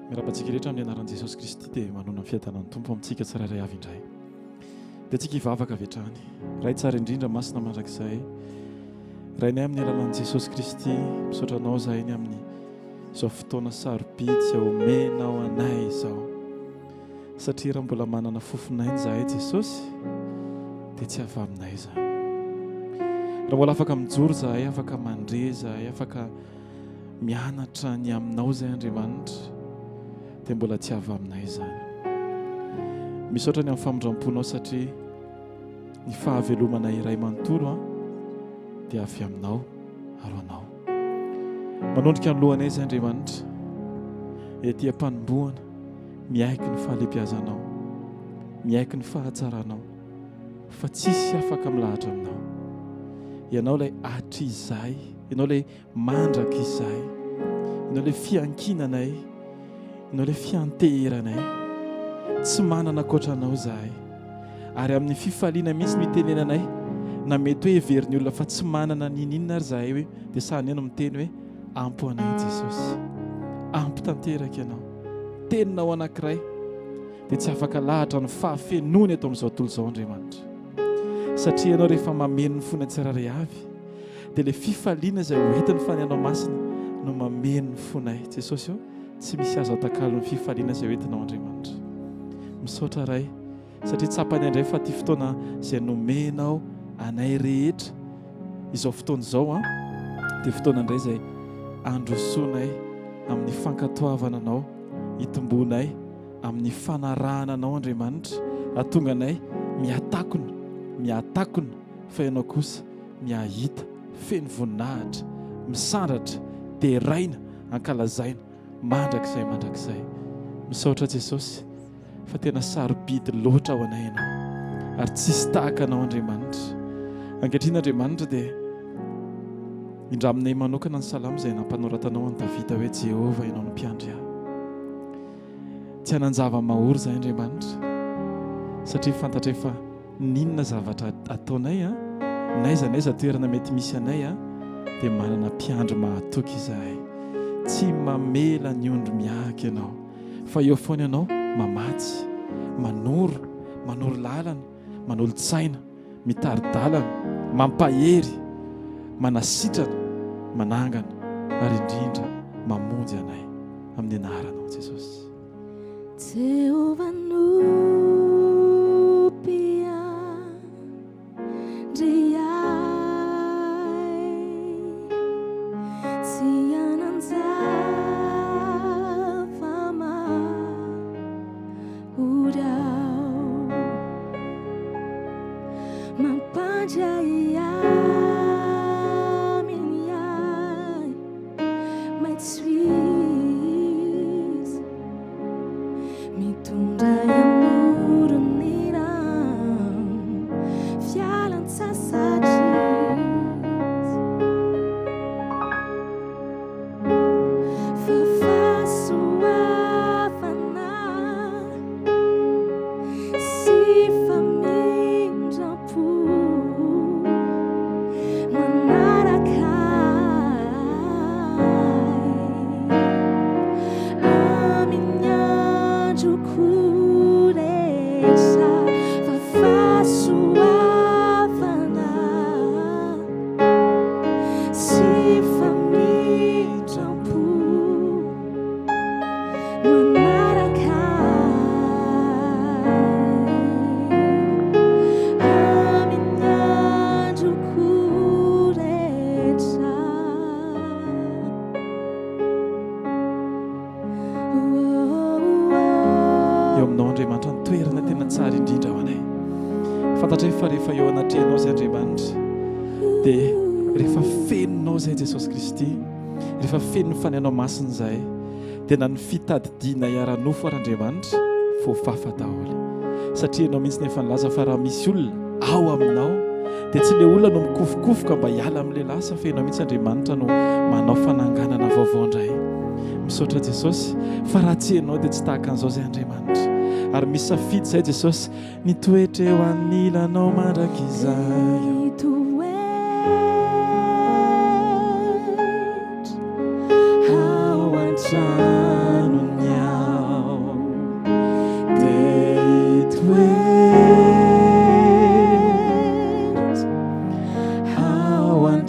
Miarahaba antsika rehetra amin'ny anaran'i Jesosy Kristy dia manona ny fiadanan'ny Tompo amintsika tsirairay avy indray. Dia antsika hivavaka avy hatrany. Ray tsara indrindra, masina mandrakizay. Rainay amin'ny alalan'i Jesosy Kristy, misaotra anao izahay ny amin'ny izao fotoana sarobidy izay omenao anay izao. Satria raha mbola manana fofon'aina izahay Jesosy dia tsy avy aminay izany. Raha mbola afaka mijoro izahay, afaka mandre izahay, afaka mianatra ny aminao izay Andriamanitra dia mbola tsy avy aminay izany. Misaotra ny amin'ny famindram-ponao satria ny fahavelomana iray manontolo an dia avy aminao ary ho anao. Manondrika ny lohanay izay Andriamanitra ety am-panombohana miaiky ny fahalehibiazanao, miaiky ny fahatsaranao fa tsisy afaka milahatra aminao. Ianao ilay hatrizay, ianao ilay mandrakizay, ianao ilay fiankinanay, ianao ilay fianteheranay. Tsy manana ankoatra anao izahay. Ary amin'ny fifaliana mihitsy no itenenanay, na mety hoe heverin'ny olona fa tsy manana n'inon'inona ary izahay hoe, dia sahy no miteny hoe, ampy ho anay Jesosy. Ampy tanteraka ianao. Teninao anankiray dia tsy afaka lahatra ny fahafenoany eto amin'izao tontolo izao Andriamanitra. Satria ianao rehefa mameno ny fonay tsirairay avy dia ilay fifaliana izay ho entin'ny Fanahinao Masina no mameno ny fonay. Jesosy ô, tsy misy azo atakalo ny fifaliana izay ho entinao Andriamanitra. Misaotra Ray satria tsapanay indray fa ity fotoana izay nomenao anay rehetra izao fotoana izao an, dia fotoana indray izay androsoanay amin'ny fankatoavana anao, hitomboanay amin'ny fanarahana anao Andriamanitra, hahatonga anay miatakona, miatakona fa ianao kosa miahita, feno voninahitra, misandratra, deraina, ankalazaina mandrakizay mandrakizay. Misaotra Jesosy fa tena sarobidy loatra ho anay ianao ary tsisy tahaka anao Andriamanitra. Ankehitriny Andriamanitra dia indraminay manokana ny salamo izay nampanoratanao an'i Davida hoe Jehovah ianao no mpiandry ahy. Tsy hanan-java-mahory izahay Andriamanitra satria fantatray fa n'inona zavatra ataonay an, n'aiza n'aiza toerana mety misy anay an, dia manana mpiandry mahatoky izahay. Tsy mamela ny ondry mihahaka ianao, fa eo foana ianao mamatsy, manoro, manoro lalana, manolo-tsaina, mitari-dalana, mampahery, manasitrana, manangana ary indrindra mamonjy anay amin'ny anaranao Jesosy. Jehovah no mpiandry ahy, tsy hanan-java-mahory aho. Mampandry ahy amin'ny ahy. Maitso izy, mitondra ahy amoron'ny rano, fialan-tsasatra izy. Fa fahasoavana sy famindram-po manaraka ahy amin'ny androko rehetra fa fahasoavana sy famindram-po Manaraka ahy amin'ny androko rehetra. Eo aminao Andriamanitra ny toerana tena tsara indrindra ho anay. Fantatray fa rehefa eo anatrehanao izay Andriamanitra dia rehefa fenonao izay Jesosy Kristy Rehefa feno ny Fanahinao Masina izahay, dia na ny fitadidianay ara-nofo ary Andriamanitra, voafafa daholo. Satria Ianao mihitsy no efa nilaza fa raha misy olona ao aminao, dia tsy ilay olona no mikofokofoka mba hiala amin'ilay lasa, fa Ianao mihitsy Andriamanitra no manao fananganana vaovao indray. Misaotra Jesosy, fa raha tsy Ianao dia tsy tahaka an'izao izay Andriamanitra. Ary misy safidy izay Jesosy, Ny toetra eo anilanao mandrakizay. Ny toetra ao an-tranony aho.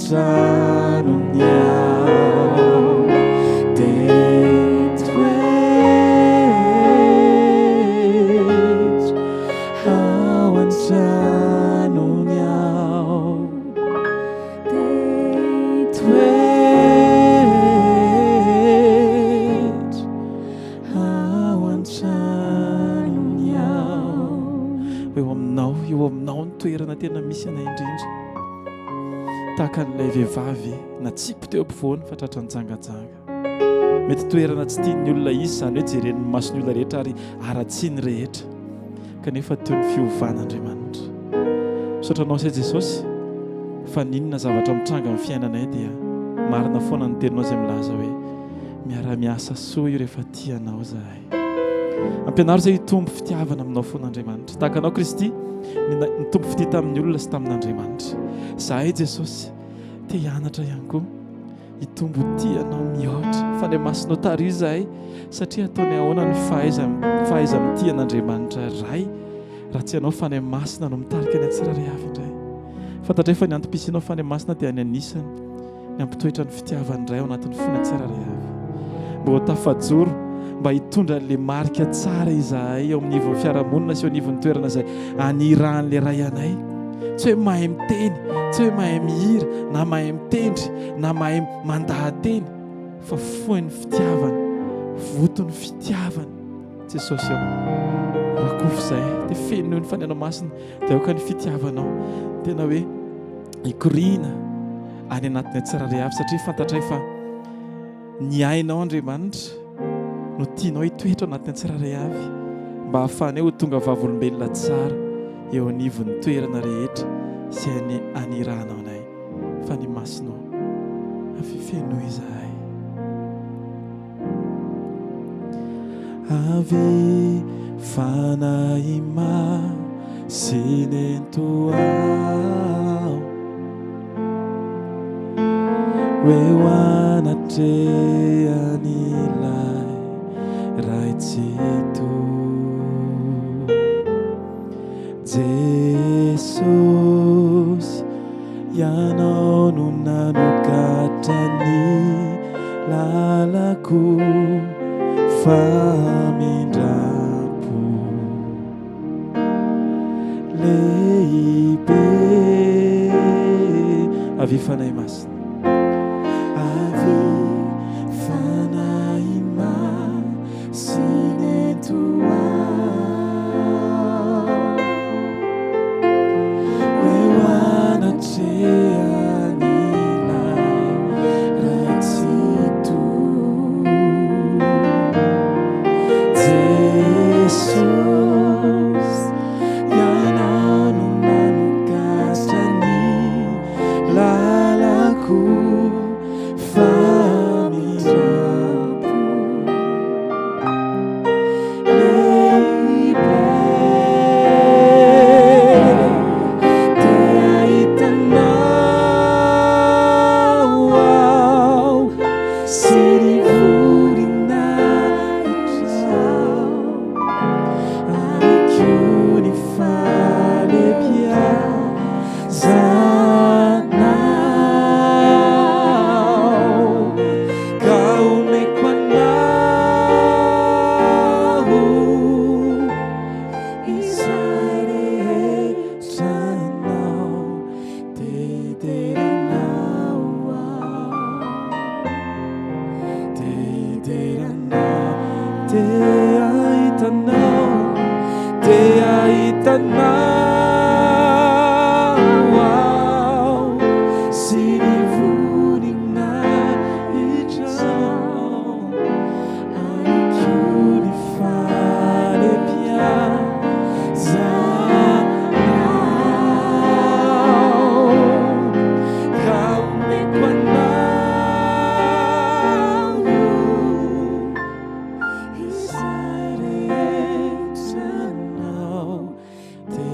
an-tranony ao. Te hitoetra ao an-tranony ao. Te hitoetra ao an-tranony ao. Eo aminao, eo aminao ny toerana tena misy anay indrindra. Tahaka an'ilay vehivavy natsipy teo ampovoany fa tratra nijangajanga. Mety toerana tsy tian'ny olona hisy izany hoe jeren'ny mason'ny olona rehetra ary haratsiany rehetra. Kanefa teo ny fiovan'Andriamanitra. Misaotra anao izay Jesosy fa n'inona zavatra mitranga amin'ny fiainanay dia marina foana ny teninao izay milaza hoe miara-miasa soa io rehefa tia anao izahay. Ampianaro izay hitombo fitiavana aminao foana Andriamanitra. Tahaka anao Kristy nitombo fitia tamin'ny olona sy tamin'Andriamanitra. Izahay Jesosy te hianatra ihany koa hitombo tia anao mihoatra. Fanahy Masinao tariho izahay satria ataony ahoana ny fahaiza mitia an'Andriamanitra Ray raha tsy ianao Fanahy Masina no mitarika ny tsirairay avy indray. Fantatray fa ny antom-pisianao Fanahy Masina dia ny anisany ny hampitoetra ny fitiavan'ny Ray ao anatin'ny fona tsirairay avy. Mba ho tafajoro, mba hitondra an'ilay marika tsara izahay eo amin'ny ivon'ny fiarahamonina sy eo anivon'ny toerana izay anirahan'ilay Ray anay. Tsy hoe mahay miteny, tsy hoe mahay mihira, na mahay mitendry, na mahay mandaha-teny, fa foin'ny fitiavana, voton'ny fitiavana. Jesosy ô, rakofy izay, dia fenoy ny Fanahinao Masina, dia aoka ny fitiavanao tena hoe hikoriana any anatin'ny tsirairay avy, satria fantatray fa ny ainao Andriamanitra no tianao hitoetra ao anatin'ny tsirairay avy mba hahafahanay ho tonga vavolombelona tsara eo anivon'ny toerana rehetra izay any anirahanao anay. Fa ny masinao avy fenoy izahay. Avy Fanahy Masina ento aho Ho eo anatrehan'ilay Ray Tsitoha. Jesosy, Ianao no nanokatra ny lalako, famindram-po lehibe. Avia Fanahy Masina. Avia Fanahy Masina eto aho. Eo anatrehan'ilay Ray Tsitoha. Jesosy, Ianao no nanokatra ny lalako, famindram-po lehibe. Te hahita Anao aho sy ny voninahitrao, ary koa ny fahalehibiazanao, ka omeko Anao izay rehetra Anao, te hidera Anao aho, te hidera Anao, te hahita Anao, te hahita Anao aho sy ny voninahitrao, ary koa ny fahalehibiazanao, ka omeko Anao izay rehetra Anao, te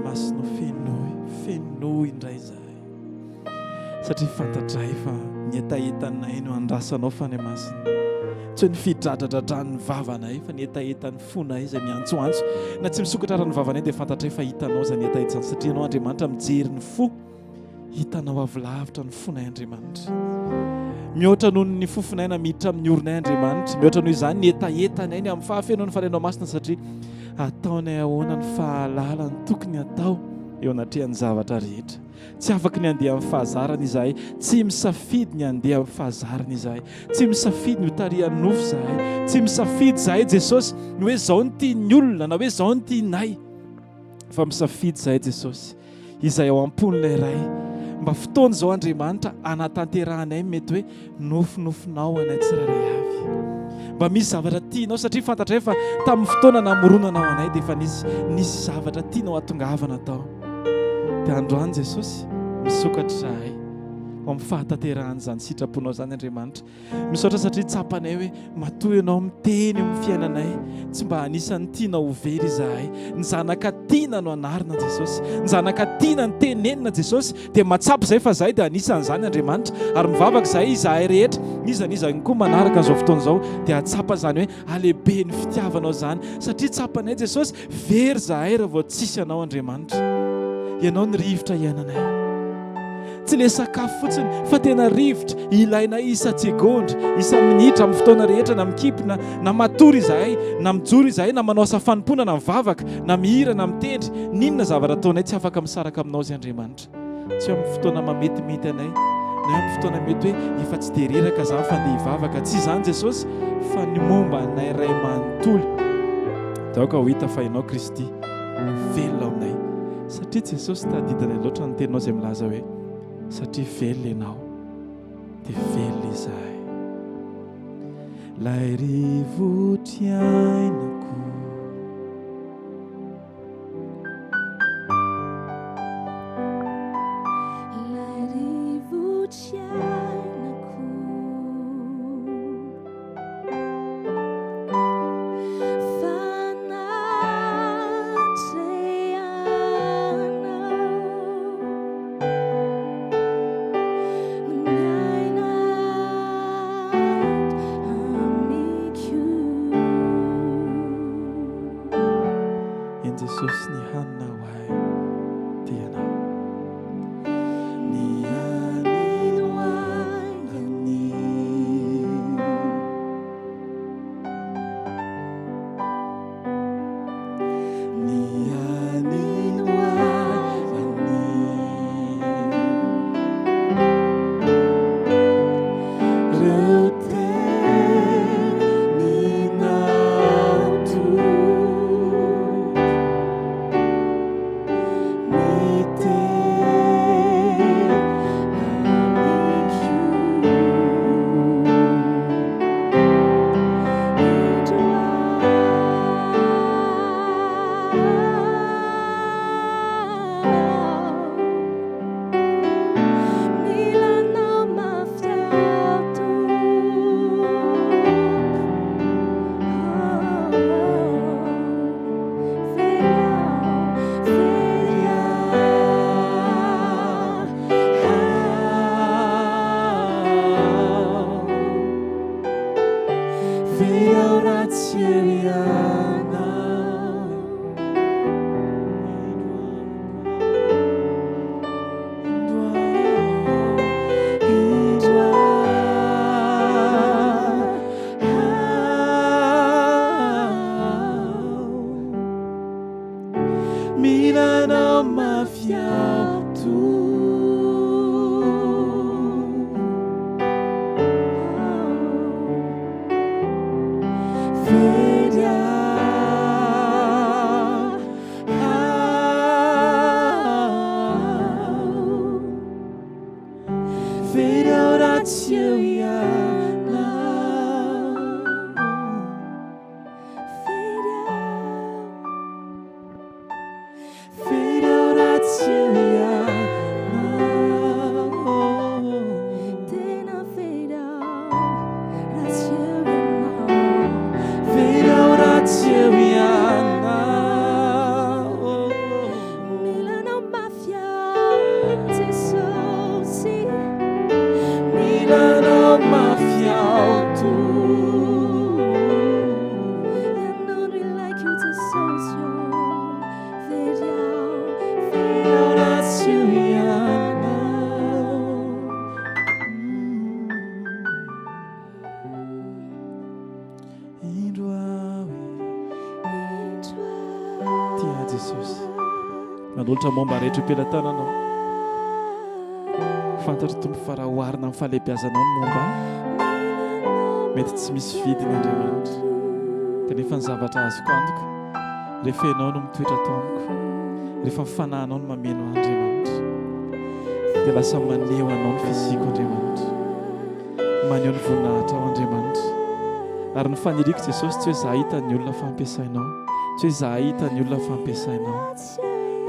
Masina fenoy, fenoy indray izahay. Satria fantatray fa ny hetahetanay no andrasanao Fanahy Masina. Tsy hoe ny fidradradradran'ny vavanay fa ny hetahetan'ny fonay izay miantsoantso. Na tsy misokatra ara ny vavanay dia fantatray fa hitanao izany hetaheta izany satria ianao Andriamanitra mijery ny fo. Hitanao avy lavitra ny fonay Andriamanitra. Mihoatra noho ny fofon'aina miditra amin'ny oronay Andriamanitra. Mihoatra noho izany ny hetahetanay ny amin'ny fahafenoan'ny Fanahinao Masina satria ataonay ahoana ny fahalala ny tokony hatao eo anatrehan'ny zavatra rehetra. Tsy afaky ny handeha amin'ny fahazarana izahay. Tsy misafidy ny handeha amin'ny fahazarana izahay. Tsy misafidy ny hotarihan'ny nofo izahay. Tsy misafidy izahay Jesosy ny hoe izao no tian'ny olona na hoe izao no tianay. Fa misafidy izahay Jesosy izay ao am-pon'ilay Ray. Mba fotoana izao Andriamanitra hanatanterahanay mety hoe nofinofinao anay tsirairay avy. Mba misy zavatra tianao satria fantatray fa tamin'ny fotoana namoronanao anay dia efa nisy nisy zavatra tianao hatongavana tao. Dia androany Jesosy misokatra izahay ho amin'ny fahatanterahan'izany sitraponao izany Andriamanitra. Misaotra satria tsapanay hoe matoa ianao miteny eo amin'ny fiainanay, tsy mba anisan'ny tianao ho very izahay. Ny zanaka tiana no anarina Jesosy. Ny zanaka tiana no tenenina Jesosy. Dia mahatsapa izahay fa izahay dia anisan'izany Andriamanitra. Ary mivavaka izahay, izahay rehetra, n'iza n'iza ihany koa manaraka an'izao fotoana izao dia hahatsapa izany hoe halehiben'ny fitiavanao izany. Satria tsapanay Jesosy, very izahay raha vao tsisy anao Andriamanitra. Ianao ny rivotra iainanay. Tsy ilay sakafo fotsiny fa tena rivotra ilainay isan-tsegondra, isa-minitra, amin'ny fotoana rehetra, na mikipy na na matory izahay, na mijoro izahay, na manao asa fanompoana, na mivavaka, na mihira, na mitendry, n'inona zavatra ataonay tsy afaka misaraka aminao izy Andriamanitra. Tsy eo amin'ny fotoana mametimety anay, na eo amin'ny fotoana mety hoe efa tsy dia reraka izany fa andeha hivavaka. Tsy izany Jesosy fa ny momba anay ray manontolo. Dia aoka ho hita fa Ianao Kristy velona ao aminay. Satria Jesosy tadidinay loatra ny teninao izay milaza hoe satria velona ianao dia velona izahay. Lay rivotry ainako. Lay rivotry ainako. Eny Jesosy ny hanina ho ahy dia Ianao. Ny hanina ho ahy anio. Ny hanina ho ahy anio. Ireo teninao Tompo. Mila anao mafy aho Tompo. Very aho. Very aho raha tsy eo ianao. Very aho raha tsy eo ianao. Tena very aho raha tsy eo ianao. Very aho raha tsy eo ianao. tsy eo ianao. Indro aho e. Tia ahy Jesosy. Manolotra momba rehetra eo am-pelatananao. Fantatro Tompo fa raha oharina amin'ny fahalehibiazanao ny momba ahy, mety tsy misy vidiny Andriamanitra. Kanefa ny zavatra azoko antoka, rehefa Ianao no mitoetra ato amiko, rehefa ny Fanahinao no mameno ahy Andriamanitra, dia lasa maneho Anao ny fisiako Andriamanitra. Maneho ny voninahitrao Andriamanitra. Ary ny faniriako Jesosy tsy hoe za hahita ny olona fa ampiasainao. Tsy hoe za hahita ny olona fa ampiasainao.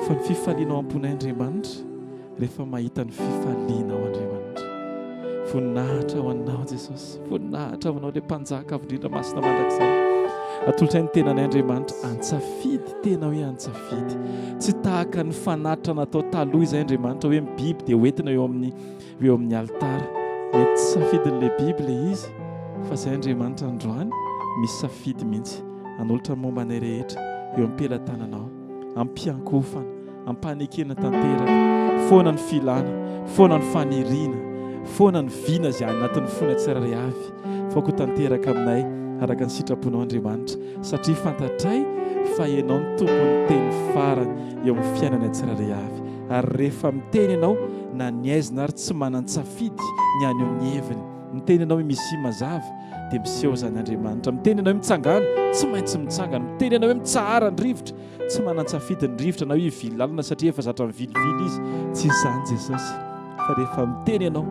Fa ny fifalianao am-ponay Andriamanitra rehefa mahita ny fifalianao Andriamanitra. Voninahitra ho anao Jesosy. Voninahitra ho anao ilay Mpanjaka avo indrindra masina mandrakizay. Atolotray ny tenanay Andriamanitra antsafidy tena hoe antsafidy. Tsy tahaka ny fanatitra natao taloha izay Andriamanitra hoe ny biby dia hoentina eo amin'ny eo amin'ny alitara. Mety tsy safidin'ilay biby ilay izy, fa izay Andriamanitra androany misy safidy mihitsy. Hanolotra ny momba anay rehetra eo am-pelatananao, am-piankohofana, am-panekena tanteraka. Foana ny filana, foana ny faniriana, foana ny vina izay anatin'ny fonay tsirairay avy, fa ho tanteraka aminay araka ny sitraponao Andriamanitra, satria fantatray fa Ianao no Tompon'ny teny farany eo amin'ny fiainanay tsirairay avy. Ary rehefa miteny ianao, na ny aizina ary tsy manan-tsafidy ny haneho ny heviny. Miteny ianao hoe misia mazava, dia miseho izany Andriamanitra. Miteny ianao hoe mitsangàna, tsy maintsy mitsangana. Miteny ianao hoe mitsahara ny rivotra, tsy manan-tsafidy ny rivotra na hoe hivily lalana satria efa zatra mivilivily izy. Tsy izany Jesosy, fa rehefa miteny ianao,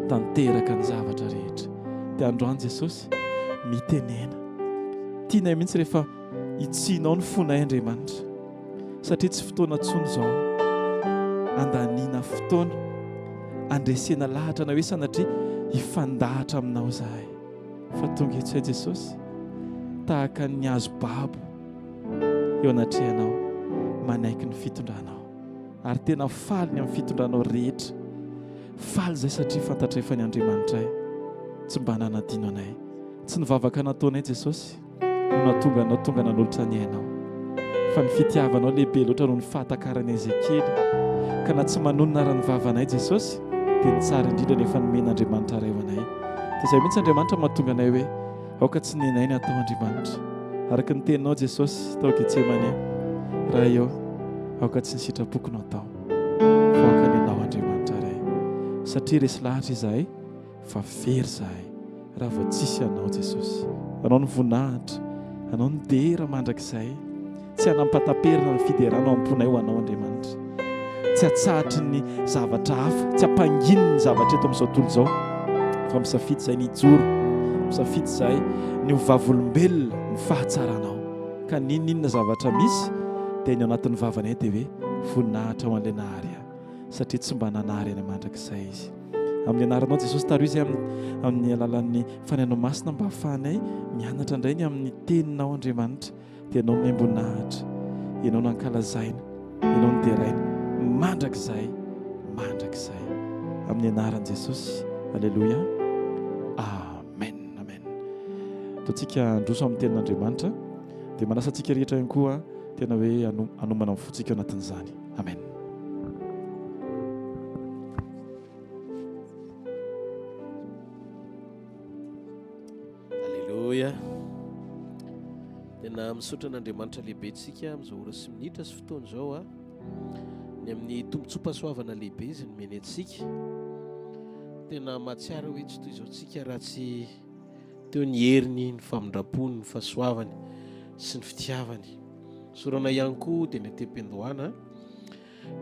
tanteraka ny zavatra rehetra. Dia androany Jesosy, mitenena. Tianay mihitsy rehefa hitsianao ny fonay Andriamanitra. Satria tsy fotoana intsony izao andaniana fotoana andresena lahatra na hoe sanatria hifandahatra aminao izahay fa tonga eto izay Jesosy tahaka ny hazo babo eo anatrehanao manaiky ny fitondranao ary tena faly ny amin'ny fitondranao rehetra faly izay satria fantatray fa ny Andriamanitray tsy mba nanadino anay tsy nivavaka nataonay Jesosy no nahatonga anao tonga nanolotra ny ainao. Fa ny fitiavanao lehibe loatra noho ny fahatakaran'i Ezekiela, ka na tsy manonona ara ny vavanay Jesosy, dia ny tsara indrindra no efa nomen'Andriamanitra Ray ho anay. Dia izay mihitsy Andriamanitra mahatonga anay hoe, aoka tsy ny anay ny hatao Andriamanitra. Araka ny teninao Jesosy tao Getsemane, Ray ô, aoka tsy ny sitrapoko no atao, fa aoka ny anao Andriamanitra Ray. Satria resy lahatra izahay, fa very zahay raha vao tsisy anao Jesosy. Anao ny voninahitra, anao ny dera mandrakizay. Tsy hanam-pataperana ny fiderana ao am-ponay ho anao Andriamanitra. Tsy hatsahatry ny zavatra hafa, tsy hampangininy ny zavatra eto amin'izao tontolo izao, fa misafidy izahay ny hijoro, misafidy izahay ny ho vavolombelona ny fahatsaranao. Ka n'inon'inona zavatra misy dia ny ao anatin'ny vavanay dia hoe voninahitra ho an'ilay Nahary ahy. satria tsy mba nanary anay mandrakizay Izy. Amin'ny anaranao Jesosy taro izy amin'ny alalan'ny Fanahinao Masina mba hahafahanay mianatra indray ny amin'ny teninao Andriamanitra. Dia Ianao nomem-boninahitra, Ianao nankalazaina, Ianao noderaina mandrakizay mandrakizay. Amin'ny anaran'i Jesosy. Aleloia. Amen. Amen. Ataontsika handroso amin'ny tenin'Andriamanitra. Dia manasa antsika rehetra ihany koa tena hoe hanomana ny fontsika ao anatin'izany. Amen. Aleloia. Tena misaotra an'Andriamanitra lehibe tsika amin'izao ora sy minitra sy fotoana izao a. Ny amin'ny tombontsoam-pahasoavana lehibe izay nomeny antsika. Tena mahatsiaro hoe tsy toy izao tsika raha tsy teo ny heriny, ny famindrampony, ny fahasoavany sy ny fitiavany. Sorana ihany koa dia ny aty am-piandohana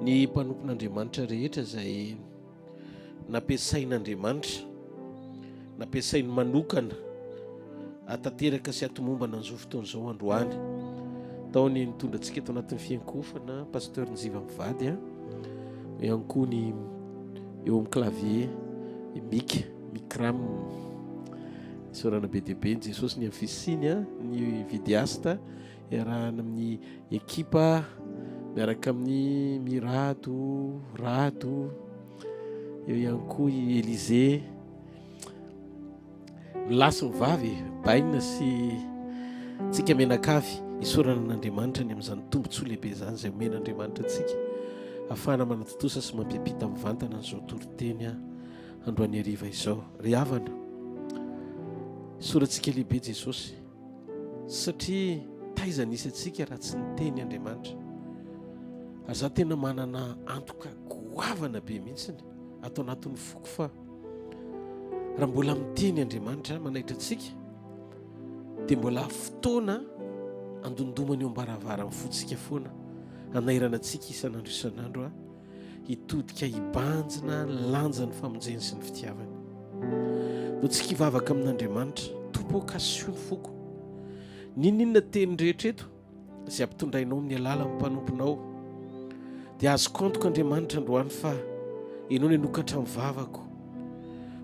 ny mpanompon'Andriamanitra rehetra izay nampiasain'Andriamanitra, nampiasainy manokana atanteraka sy atomombana an'izao fotoana izao androany. Tao ny nitondra antsika eto anatin'ny fiankofana, Pasteur Njiva mivady, ihany koa ny eo amin'ny clavier, Mika, Mikram. Isaorana be dia be ny Jesosy ny amin'ny fisiany, ny vidéaste iarahana amin'ny ekipa miaraka amin'ny Mirado, Rado, eo ihany koa i Elysée, ny lahy sy ny vavy, Baina sy tsika mianakavy. Isaorana an'Andriamanitra ny amin'izany tombontsoa lehibe izany izay omen'Andriamanitra antsika. Ahafahana manatontosa sy mampiampita mivantana an'izao toriteny androany hariva izao. Ry havana, isaorantsika lehibe Jesosy satria taiza nisy antsika raha tsy niteny Andriamanitra. Ary za tena manana antoka goavana be mihitsiny ato anatin'ny foko fa raha mbola miteny Andriamanitra manaitra antsika dia mbola fotoana andondomany eo am-baravaran'ny fontsika foana hanairana antsika isan'andro isan'andro hitodika hibanjina ny lanjan'ny famonjeny sy ny fitiavany. No tsika hivavaka amin'Andriamanitra, Tompo ô kasio ny foko. N'inon'inona teny rehetra eto izay ampitondrainao amin'ny alalan'ny mpanomponao dia azoko antoka Andriamanitra androany fa Ianao no hanokatra ny vavako.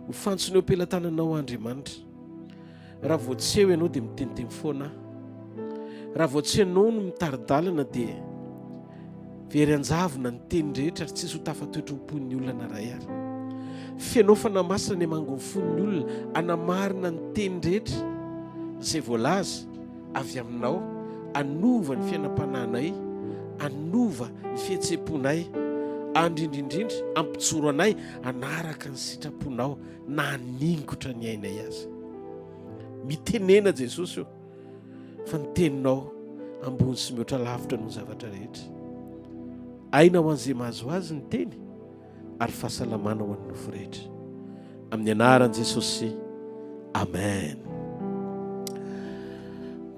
Ho fantsona eo am-pelatananao Andriamanitra. Raha vao tsy eo ianao dia miteniteny foana aho. Raha vao tsy ianao no mitari-dalana dia very an-javona ny teny rehetra ary tsisy ho tafatoetra ho mponin'ny olona na iray ary. Fenao fanahy masina ny hamango ny fon'ny olona hanamarina ny teny rehetra izay voalaza avy aminao, hanova ny fiainam-panahinay, hanova ny fihetseham-ponay, ary indrindra indrindra hampijoro anay hanaraka ny sitraponao na haningotra ny ainay aza. Mitenena Jesosy o, fa ny teninao ambony sy mihoatra lavitra noho ny zavatra rehetra. Aina ho an'izay mahazo azy ny teny ary fahasalamana ho an'ny nofo rehetra. Amin'ny anaran'i Jesosy, Amen.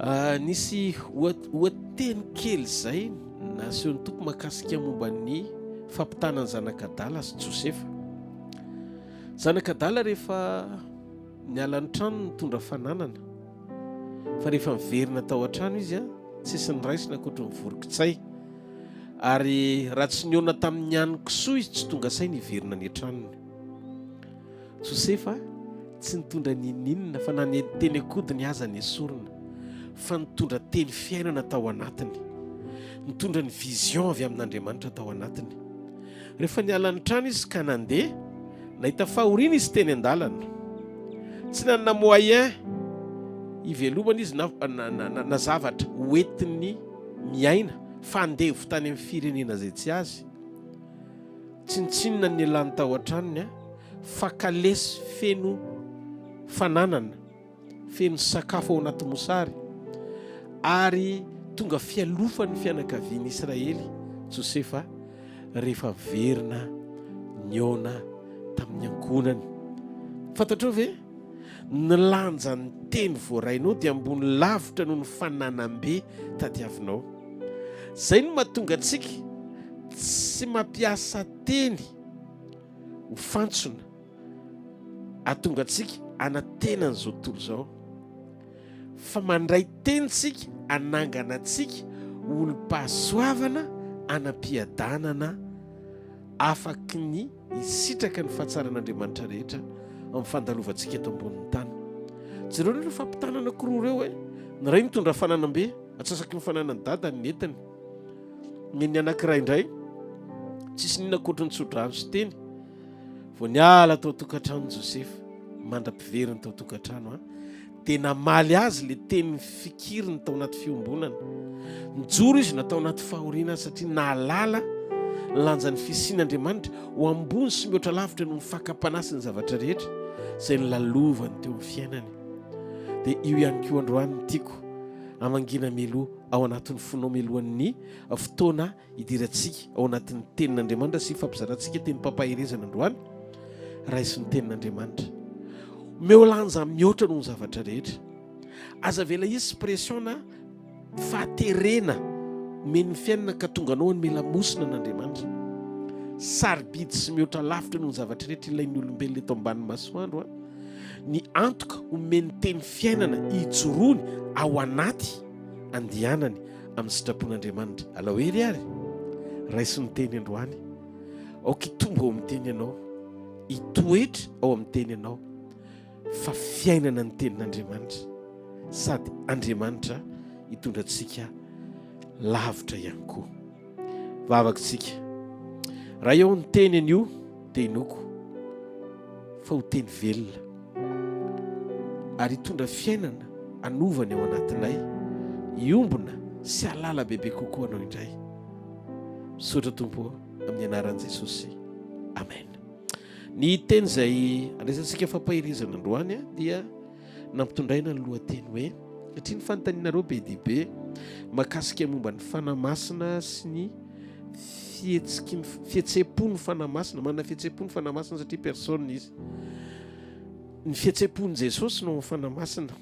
Ah, nisy ohateny kely izay nasehon'ny Tompo mahakasika momba ny fampitana ny zanak'adala sy Josefa. Zanak'adala rehefa niala ny trano nitondra fananana fa rehefa niverina tao an-trano izy tsisy niraisina ankoatry ny vorokitsay ary raha tsy nihaona tamin'ny hanin-kisoa izy tsy tonga saina hiverina any an-tranony. Josefa tsy nitondra n'inon'inona fa na ny teny an-kodiny aza nesorina fa nitondra teny fiainana tao anatiny. Nitondra ny vision avy amin'Andriamanitra tao anatiny. Rehefa niala ny trano izy ka nandeha, nahita fahoriana izy teny an-dalana. Tsy nanana moyen hivelomana izy na, na, na, na zavatra hoentiny miaina fa andevo tany amin'ny firenena izay tsy azy. Tsinontsinona ny nialany tao an-tranony fa kalesy feno fananana. feno sakafo ao anaty mosary, ary tonga fialofan'ny fianakavian'i Israely Josefa rehefa verina nihaona tamin'ny ankohonany. Fantatrao ve? Ny lanjan'ny teny voarainao dia ambony lavitra noho ny fananam-be tadiavinao. Izay no mahatonga antsika tsy mampiasa teny ho fantsona. Hahatonga antsika hanantena an'izao tontolo izao. Fa mandray teny isika hanangana antsika ho olom-pahasoavana hanam-piadanana afaky ny hisitraka ny fahatsaran'Andriamanitra rehetra amin'ny fandalovantsika eto ambonin'ny tany. Jereo ireo fampitana anankiroa ireo e! Ny iray mitondra fananam-be, atsasaky ny fananan'i Dada ny nentiny. Ny ny anankiray indray, tsisy n'inona ankoatry ny tsodrano sy teny. Vao niala tao an-tokantranon'i Josefa, mandra-piveriny tao an-tokantrano, dia namaly azy ilay teny fikiriny tao anaty fiombonana. Nijoro izy na tao anaty fahoriana aza, satria nahalala ny lanjan'ny fisian'Andriamanitra ho ambony sy mihoatra lavitra noho ny fakam-panahy sy ny zavatra rehetra izay nolalovany teo amin'ny fiainany. Dia io ihany koa androany no tiako hamangiana mialoha ao anatin'ny fonao mialohan'ny fotoana Hidirantsika ao anatin'ny Tenin'Andriamanitra sy hifampizarantsika tenim-pampaherezana androany. Raiso ny Tenin'Andriamanitra. Omeo lanja mihoatra noho ny zavatra rehetra. Aza avela hisy pression na fahaterena omen'ny fiainana ka tonga anao hanome lamosina an'Andriamanitra. Sarobidy sy mihoatra lavitra noho ny zavatra rehetra ilain'ny olombelona eto ambanin'ny masoandro ny antoka omen'ny teny fiainana hijoroany ao anaty andehanany amin'ny sitrapon'Andriamanitra. Alao hery ary, raiso ny teny androany. Aoka hitombo ao amin'ny teny ianao, hitoetra ao amin'ny teny ianao, fa fiainana ny tenin'Andriamanitra, sady Andriamanitra hitondra antsika lavitra ihany koa. Vavaka isika. Raha eo ny teny anio dia inoako fa ho teny velona ary hitondra fiainana hanova ny ao anatinay, hiombona sy hahalala bebe kokoa anao indray. Misaotra Tompo ô. Amin'ny anaran'i Jesosy. Amen. Ny teny izay andraisantsika fampaherezana androany dia nampitondraina ny lohateny hoe satria ny fanontanianareo be dia be mahakasika momba ny Fanahy Masina sy ny fihetsiky ny fihetseham-po ny Fanahy Masina, manana fihetseham-po ny Fanahy Masina satria personne izy. Ny fihetseham-pon'i Jesosy no amin'ny Fanahy Masina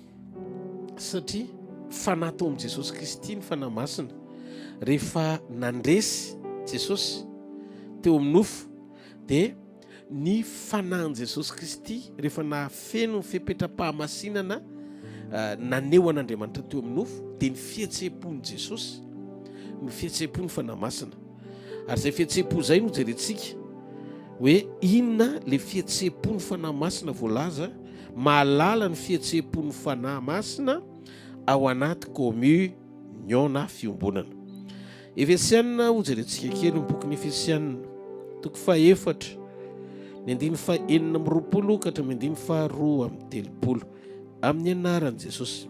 satria fanahy tao amin'i Jesosy Kristy ny Fanahy Masina. Rehefa nandresy Jesosy teo amin'ny nofo dia ny Fanahin'i Jesosy Kristy rehefa nahafeno ny fepetram-pahamasinana naneho an'Andriamanitra teo amin'ny nofo dia ny fihetseham-pon'i Jesosy no fihetseham-po ny Fanahy Masina. Ary izay fihetseham-po izay no jerentsika hoe inona le fihetseham-po ny Fanahy Masina voalaza mahalala ny fihetseham-po ny Fanahy Masina ao anaty communion na fiombonana. Efesiana, Hojerentsika kely ny bokin'ny Efesiana, toko fahefatra, ny andininy fahenina amby 20 ka hatramin'ny andininy faharoa amby 30. Amin'ny anaran'i Jesosy.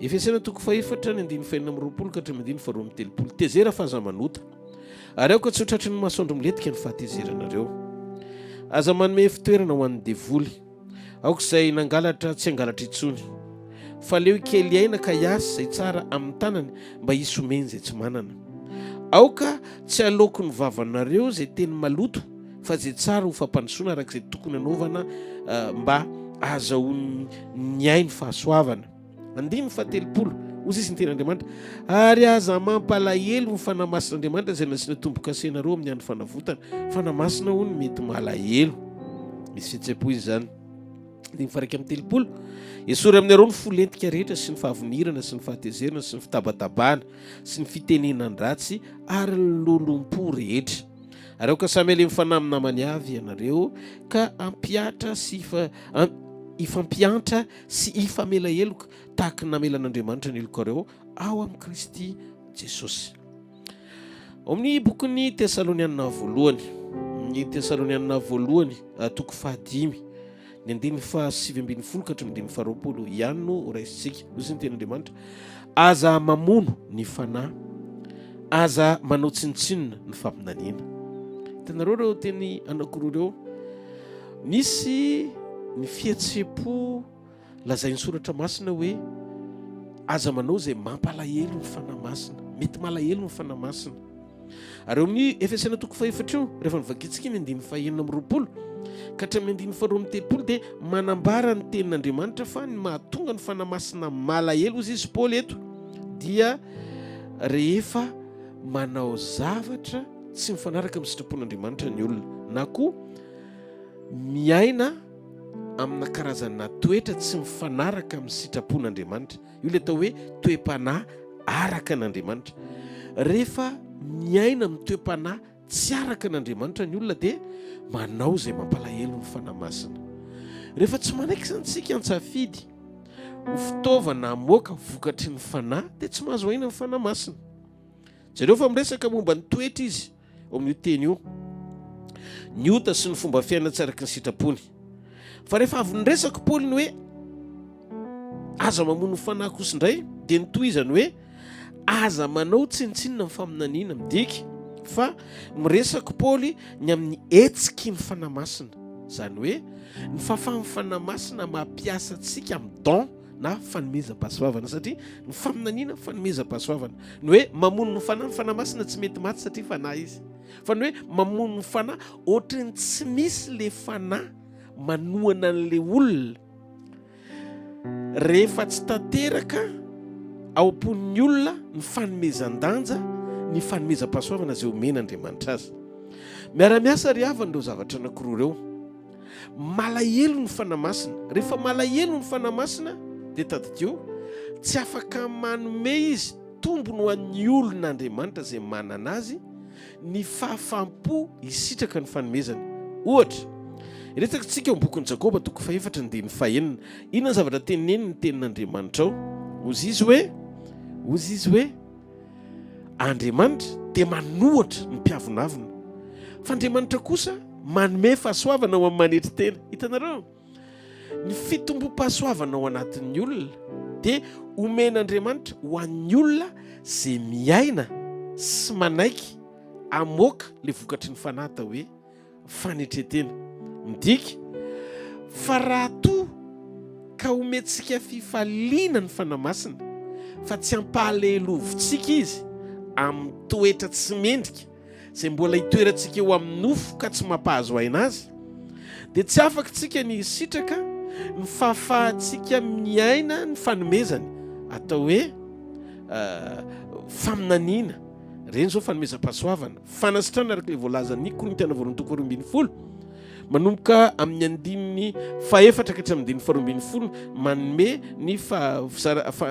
Efesiana toko fahefatra, ny andininy fahenina amby 20 ka hatramin'ny andininy faharoa amby 30. Tezera fa aza manota. Ary aoka tsy ho tratry ny masoandro milentika ny fahatezeranareo. Aza manome fitoerana ho an'ny devoly. Aoka izay nangalatra tsy hangalatra intsony. Fa aleo hikely aina ka hiasa izay tsara amin'ny tanany mba hisy homeny izay tsy manana. Aoka tsy haloaky ny vavanareo izay teny maloto fa izay tsara ho fampandrosoana araka izay tokony hanaovana mba hahazahoan'ny ny ainy fahasoavana. Andininy fahatelopolo, Hoy sisa ny tenin'Andriamanitra, Ary aza mampalahelo ny Fanahy Masin'Andriamanitra izay nasiana tombo-kasenareo amin'ny andro fanavotana. Fanahy Masina hono mety malahelo. Misy fihetseham-po izy izany. Andininy faha 31, Esory aminareo ny fo lentika rehetra sy ny fahavinirana sy ny fahatezerana sy ny fitabatabana sy ny fitenenan-dratsy ary ny lolompo rehetra. Ary aoka samy halemy fanahy amin'ny namany avy ianareo ka hampihatra sy hifampiantra sy hifamela heloka tahaka ny namelan'Andriamanitra ny helokareo ao amin'i Kristy Jesosy. Ao amin'ny bokin'ny Tesalonianina voalohany, ny Tesalonianina voalohany ah, toko fahadimy, ny andininy faha-19 ka hatramin'ny andininy faha-20 ihany no horaisintsika. Hoy ny tenin'Andriamanitra, aza mamono ny fanahy, aza manao tsinontsinona ny faminaniana. Hitanareo ireo teny anankiroa ireo? Misy ny fihetseham-po lazain'ny Soratra Masina hoe aza manao izay mampalahelo ny Fanahy Masina. Mety malahelo ny Fanahy Masina. Ary eo amin'ny Efesiana toko fahefatra io, rehefa novakintsika ny andininy fahenina amby 20 ka hatramin'ny andininy faharoa amby 30 dia manambara ny tenin'Andriamanitra fa ny mahatonga ny Fanahy Masina malahelo, hoy izy Paoly eto, dia rehefa manao zavatra tsy mifanaraka amin'ny sitrapon'Andriamanitra ny olona na koa miaina amina karazana toetra tsy mifanaraka amin'ny sitrapon'Andriamanitra. Io ilay atao hoe toe-panahy araka an'Andriamanitra. Rehefa miaina amin'ny toe-panahy tsy araka an'Andriamanitra ny olona dia manao izay mampalahelo ny Fanahy Masina. Rehefa tsy manaiky izany isika an-tsafidy ho fitaovana hamoaka vokatry ny Fanahy dia tsy mahazo aina ny Fanahy Masina. Jereo fa miresaka momba ny toetra izy ao amin'io teny io. Ny ota sy ny fomba fiaina tsy araka ny sitrapony. Fa rehefa avy niresaka Paoly ny hoe aza mamono ny fanahy kosa indray dia nitohizany hoe aza manao tsinontsinona ny faminaniana. Midika fa miresaka Paoly ny amin'ny hetsiky ny Fanahy Masina. Izany hoe ny fahafahan'ny Fanahy Masina mampiasa antsika amin'ny don na fanomezam-pahasoavana satria ny faminaniana fanomezam-pahasoavana. Ny hoe mamono ny fanahy, ny fanahy masina tsy mety maty satria fanahy izy. Fa ny hoe mamono ny fanahy ohatran'ny tsy misy le fanahy manohana an'le olona. Rehefa tsy tanteraka ao am-pon'ny olona ny fanomezan-danja ny fanomezam-pahasoavana izay omen'Andriamanitra azy. Miara-miasa ry havana ireo zavatra anankiroa ireo. Malahelo ny Fanahy Masina. Rehefa malahelo ny Fanahy Masina dia tadidio, tsy afaka manome Izy tombony ho an'ny olon'Andriamanitra izay manana Azy ny fahafaham-po hisitraka ny fanomezany. Ohatra, iresaka tsika ao amin'ny bokin'i Jakoba toko fahefatra andininy fahenina. Inona ny zavatra tenenin'ny tenin'Andriamanitra ao? Hozy izy hoe, hozy izy hoe, Andriamanitra dia manohatra ny mpiavonavona, fa Andriamanitra kosa manome fahasoavana ho amin'ny manetry tena. Hitanareo? Ny fitombom-pahasoavana ao anatin'ny olona dia omen'Andriamanitra ho an'ny olona izay miaina sy manaiky. hamoaka ilay vokatry ny fanahy atao hoe fanetren-tena. Midika fa raha toa ka omentsika fifaliana ny Fanahy Masina fa tsy ampahalelovintsika Izy amin'ny toetra tsy mendrika izay mbola itoerantsika eo amin'ny nofo ka tsy mampahazo aina azy, dia tsy afaka isika ny hisitraka ny fahafahantsika miaina ny fanomezany atao hoe faminaniana. Ireny izao fanomezam-pahasoavana. Fanasitranana araka ilay voalazan'ny Korintiana voalohany toko 12 manomboka amin'ny andininy fahefatra ka hatramin'ny andininy faharoa 12 manome ny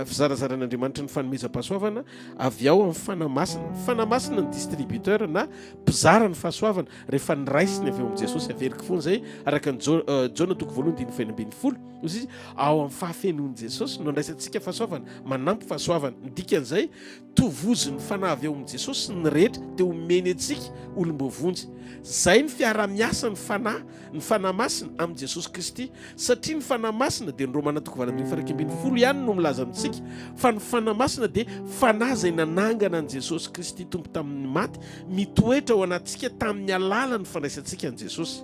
fizarazaran'Andriamanitra ny fanomezam-pahasoavana avy ao amin'ny Fanahy Masina. Ny Fanahy Masina ny distributeur na mpizara ny fahasoavana rehefa niraisiny avy eo amin'i Jesosy. Averiko foana izay araka ny Jaona toko voalohany andininy fahenina 16. Hoy izy, ao amin'ny fahafenoan'i Jesosy no andraisantsika fahasoavana, manampy fahasoavana. Ny dikan'izay, Tovozin'ny Fanahy avy ao amin'i Jesosy ny rehetra dia omeny antsika olom-boavonjy. Izay ny fiaraha-miasan'ny Fanahy, ny Fanahy Masina, amin'i Jesosy Kristy. Satria ny Fanahy Masina dia ny Romana toko 8:11 ihany no milaza amintsika fa ny Fanahy Masina dia Fanahy izay nanangana an'i Jesosy Kristy Tompo tamin'ny maty, mitoetra ao anatintsika tamin'ny alalan'ny fandraisantsika an'i Jesosy.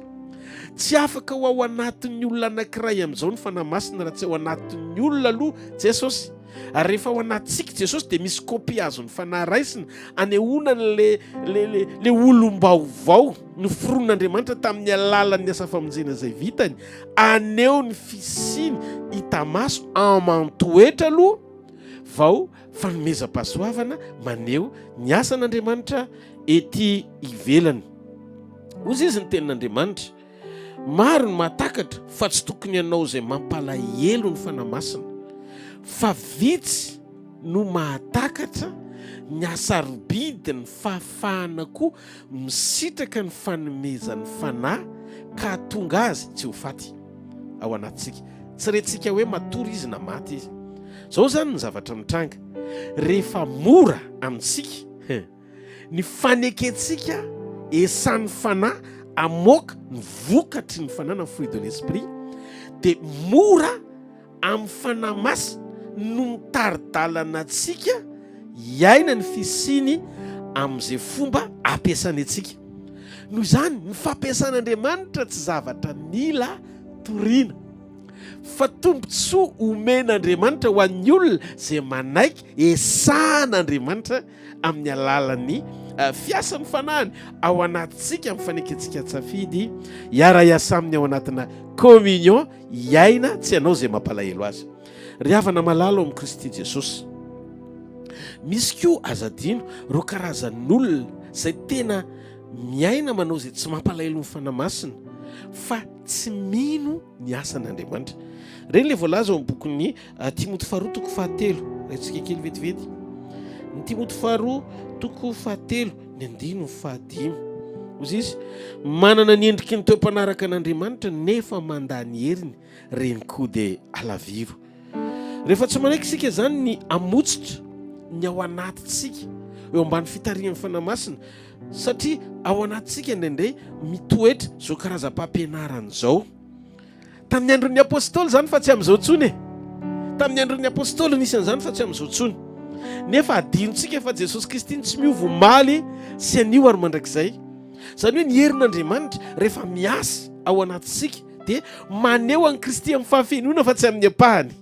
Tsy afaka ho ao anatin'ny olona anankiray amin'izao ny Fanahy Masina raha tsy ao anatin'ny olona aloha Jesosy. Ary rehefa ao anatintsika Jesosy dia misy kopia azon'ny Fanahy raisina anehoana an'le le le le olom-baovao noforonin'Andriamanitra tamin'ny alalan'ny asa famonjena izay vitany, aneho ny fisiany hita maso aman-toetra aloha vao fanomezam-pahasoavana maneho ny asan'Andriamanitra ety ivelany. Hoy izy ny tenin'Andriamanitra. Maro ny mahatakatra fa tsy tokony hanao izay mampalahelo ny Fanahy Masina, fa vitsy no mahatakatra ny hasarobidin'ny fahafahana koa misitraka ny fanomezan'ny Fanahy ka hahatonga azy tsy ho faty ao anatintsika. Tsy rentsika hoe matory izy na maty izy. Izao izany ny zavatra mitranga rehefa mora amintsika. Ny fanekentsika esan'ny Fanahy hamoaka ny vokatry ny Fanahy na fruit de l'esprit dia mora amin'ny Fanahy Masina no mitari-dalana antsika hiaina ny fisiany amin'izay fomba ampiasany antsika. Noho izany, ny fampiasan'Andriamanitra tsy zavatra mila toriana fa tombontsoa omen'Andriamanitra ho an'ny olona izay manaiky esan'Andriamanitra amin'ny alalan'ny fiasan'ny Fanahiny ao anatintsika amin'ny fanekentsika an-tsafidy hiara-hiasa aminy ao anatina communion hiaina tsy hanao izay mampalahelo azy. Ry havana malala ao amin'i Kristy Jesosy, misy koa aza adino ireo karazan'olona izay tena miaina manao izay tsy mampalahelo ny Fanahy Masina fa tsy mino ny asan'Andriamanitra. Ireny ilay voalaza ao amin'ny bokin'ny Timoty faharoa toko fahatelo, raintsika kely vetivety. Ny Timoty faharoa toko fahatelo, ny andininy fahadimy. Hoy izy, manana ny endriky ny toe-panaraka an'Andriamanitra nefa mandà ny heriny, reny koa dia alaviro. Rehefa tsy manaiky isika izany ny hamotsitra ny ao anatintsika eo ambany fitarihan'ny Fanahy Masina, satria ao anatintsika indraindray mitoetra izao karazam-pampianarana izao. Tamin'ny andron'ny apostoly izany fa tsy amin'izao intsony e. Tamin'ny andron'ny apostoly nisy an'izany fa tsy amin'izao intsony. Nefa adinontsika fa Jesosy Kristy no tsy miova omaly sy anio ary mandrakizay. Izany hoe ny herin'Andriamanitra rehefa miasa ao anatintsika dia maneho an'i Kristy amin'ny fahafenoana fa tsy amin'ny ampahany.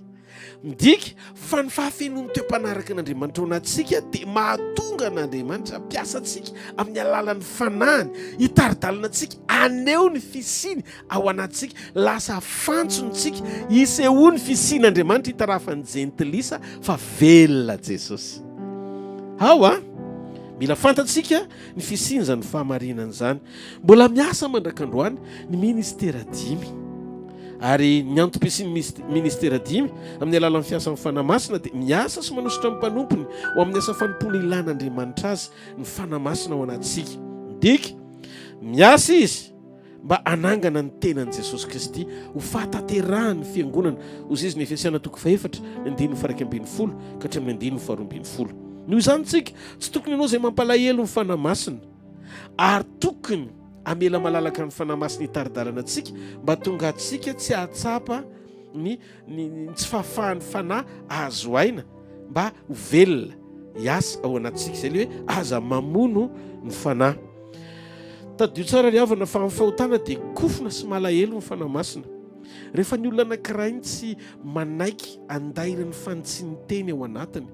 Midika fa ny fahafenoan'ny toe-panaraka an'Andriamanitra ao anatintsika dia mahatonga an'Andriamanitra hampiasa antsika amin'ny alalan'ny Fanahiny, hitari-dalana antsika, haneho ny fisiany ao anatintsika. Lasa fantsona isika hisehoan'ny fisian'Andriamanitra hitarafan'ny jentilisa fa velona Jesosy. Ao a! Mila fantatsika ny fisian'izany fahamarinana izany. Mbola miasa mandrak'androany ny ministera dimy. Ary ny antom-pisian'ny ministera dimy, amin'ny alalan'ny fiasan'ny Fanahy Masina, dia miasa sy manosotra ny mpanompony ho amin'ny asa fanompoana ilan'Andriamanitra azy ny Fanahy Masina ao anatintsika. Midika, miasa Izy mba hanangana ny tenan'i Jesosy Kristy ho fahatanterahan'ny Fiangonana, hoy izy ny Efesiana toko fahefatra, ny andininy faha-11 ka hatramin'ny andininy faha-12. Noho izany isika, tsy tokony hanao izay mampalahelo ny Fanahy Masina, ary tokony hamela malalaka ny Fanahy Masina hitari-dalana antsika mba hahatonga antsika tsy hahatsapa ny ny tsy fahafahan'ny Fanahy ahazo aina mba ho velona hiasa ao anatintsika. Izay ilay hoe aza mamono ny Fanahy. Tadidio tsara ry havana fa amin'ny fahotana dia kofona sy malahelo ny Fanahy Masina. Rehefa ny olona anankiray ny tsy manaiky andairin'ny fanitsian'ny teny ao anatiny,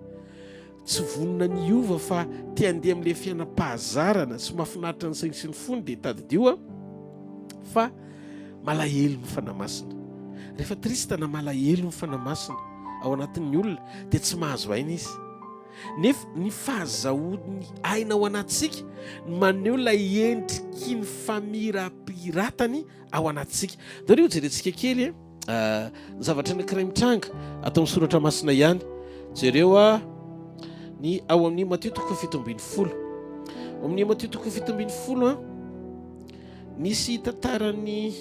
tsy vonona ny hiova fa te handeha amin'ilay fiainam-pahazarana sy mahafinaritra ny sainy sy ny fony dia tadidio a fa malahelo ny Fanahy Masina. Rehefa triste na malahelo ny Fanahy Masina ao anatin'ny olona dia tsy mahazo aina izy. Nefa ny fahazahoany aina ao anatintsika no maneho ilay endriky ny famirapiratany ao anatintsika. Ndao aloha hojerentsika kely eh, ny zavatra anankiray mitranga ato amin'ny soratra masina ihany. Jereo a ny ao amin'ny Matio toko 17. Ao amin'ny Matio toko 17 a nisy tantaran'ny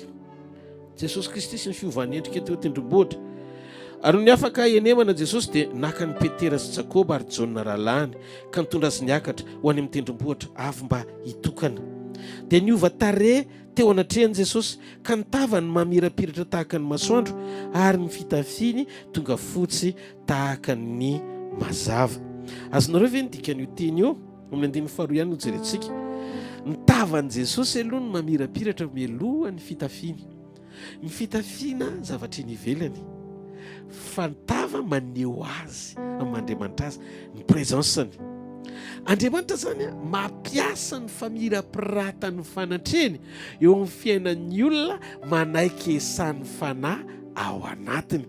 Jesosy Kristy sy ny fiovan'ny endrika teo an-tendrombohitra. Ary nony afaka henemana Jesosy dia naka an'i Petera sy Jakoba ary Jaona rahalahiny ka nitondra azy niakatra ho any amin'ny tendrombohitra avo mba hitokana. Dia niova tarehy teo anatrehany Jesosy ka ny tavany mamirapiratra tahaka ny masoandro ary ny fitafiany tonga fotsy tahaka ny mazava. Azonareo ve ny dikan'io teny io? Amin'ny andininy faharoa ihany no jerentsika. Ny tavan'i Jesosy aloha no mamirapiratra mialoha ny fitafiany. Ny fitafiana zavatra eny ivelany, fa ny tava maneho azy amin'Andriamanitra azy, ny présence-ny. Andriamanitra izany mampiasa ny famirapiratan'ny fanatrehany eo amin'ny fiainan'ny olona manaiky esan'ny fanahy ao anatiny.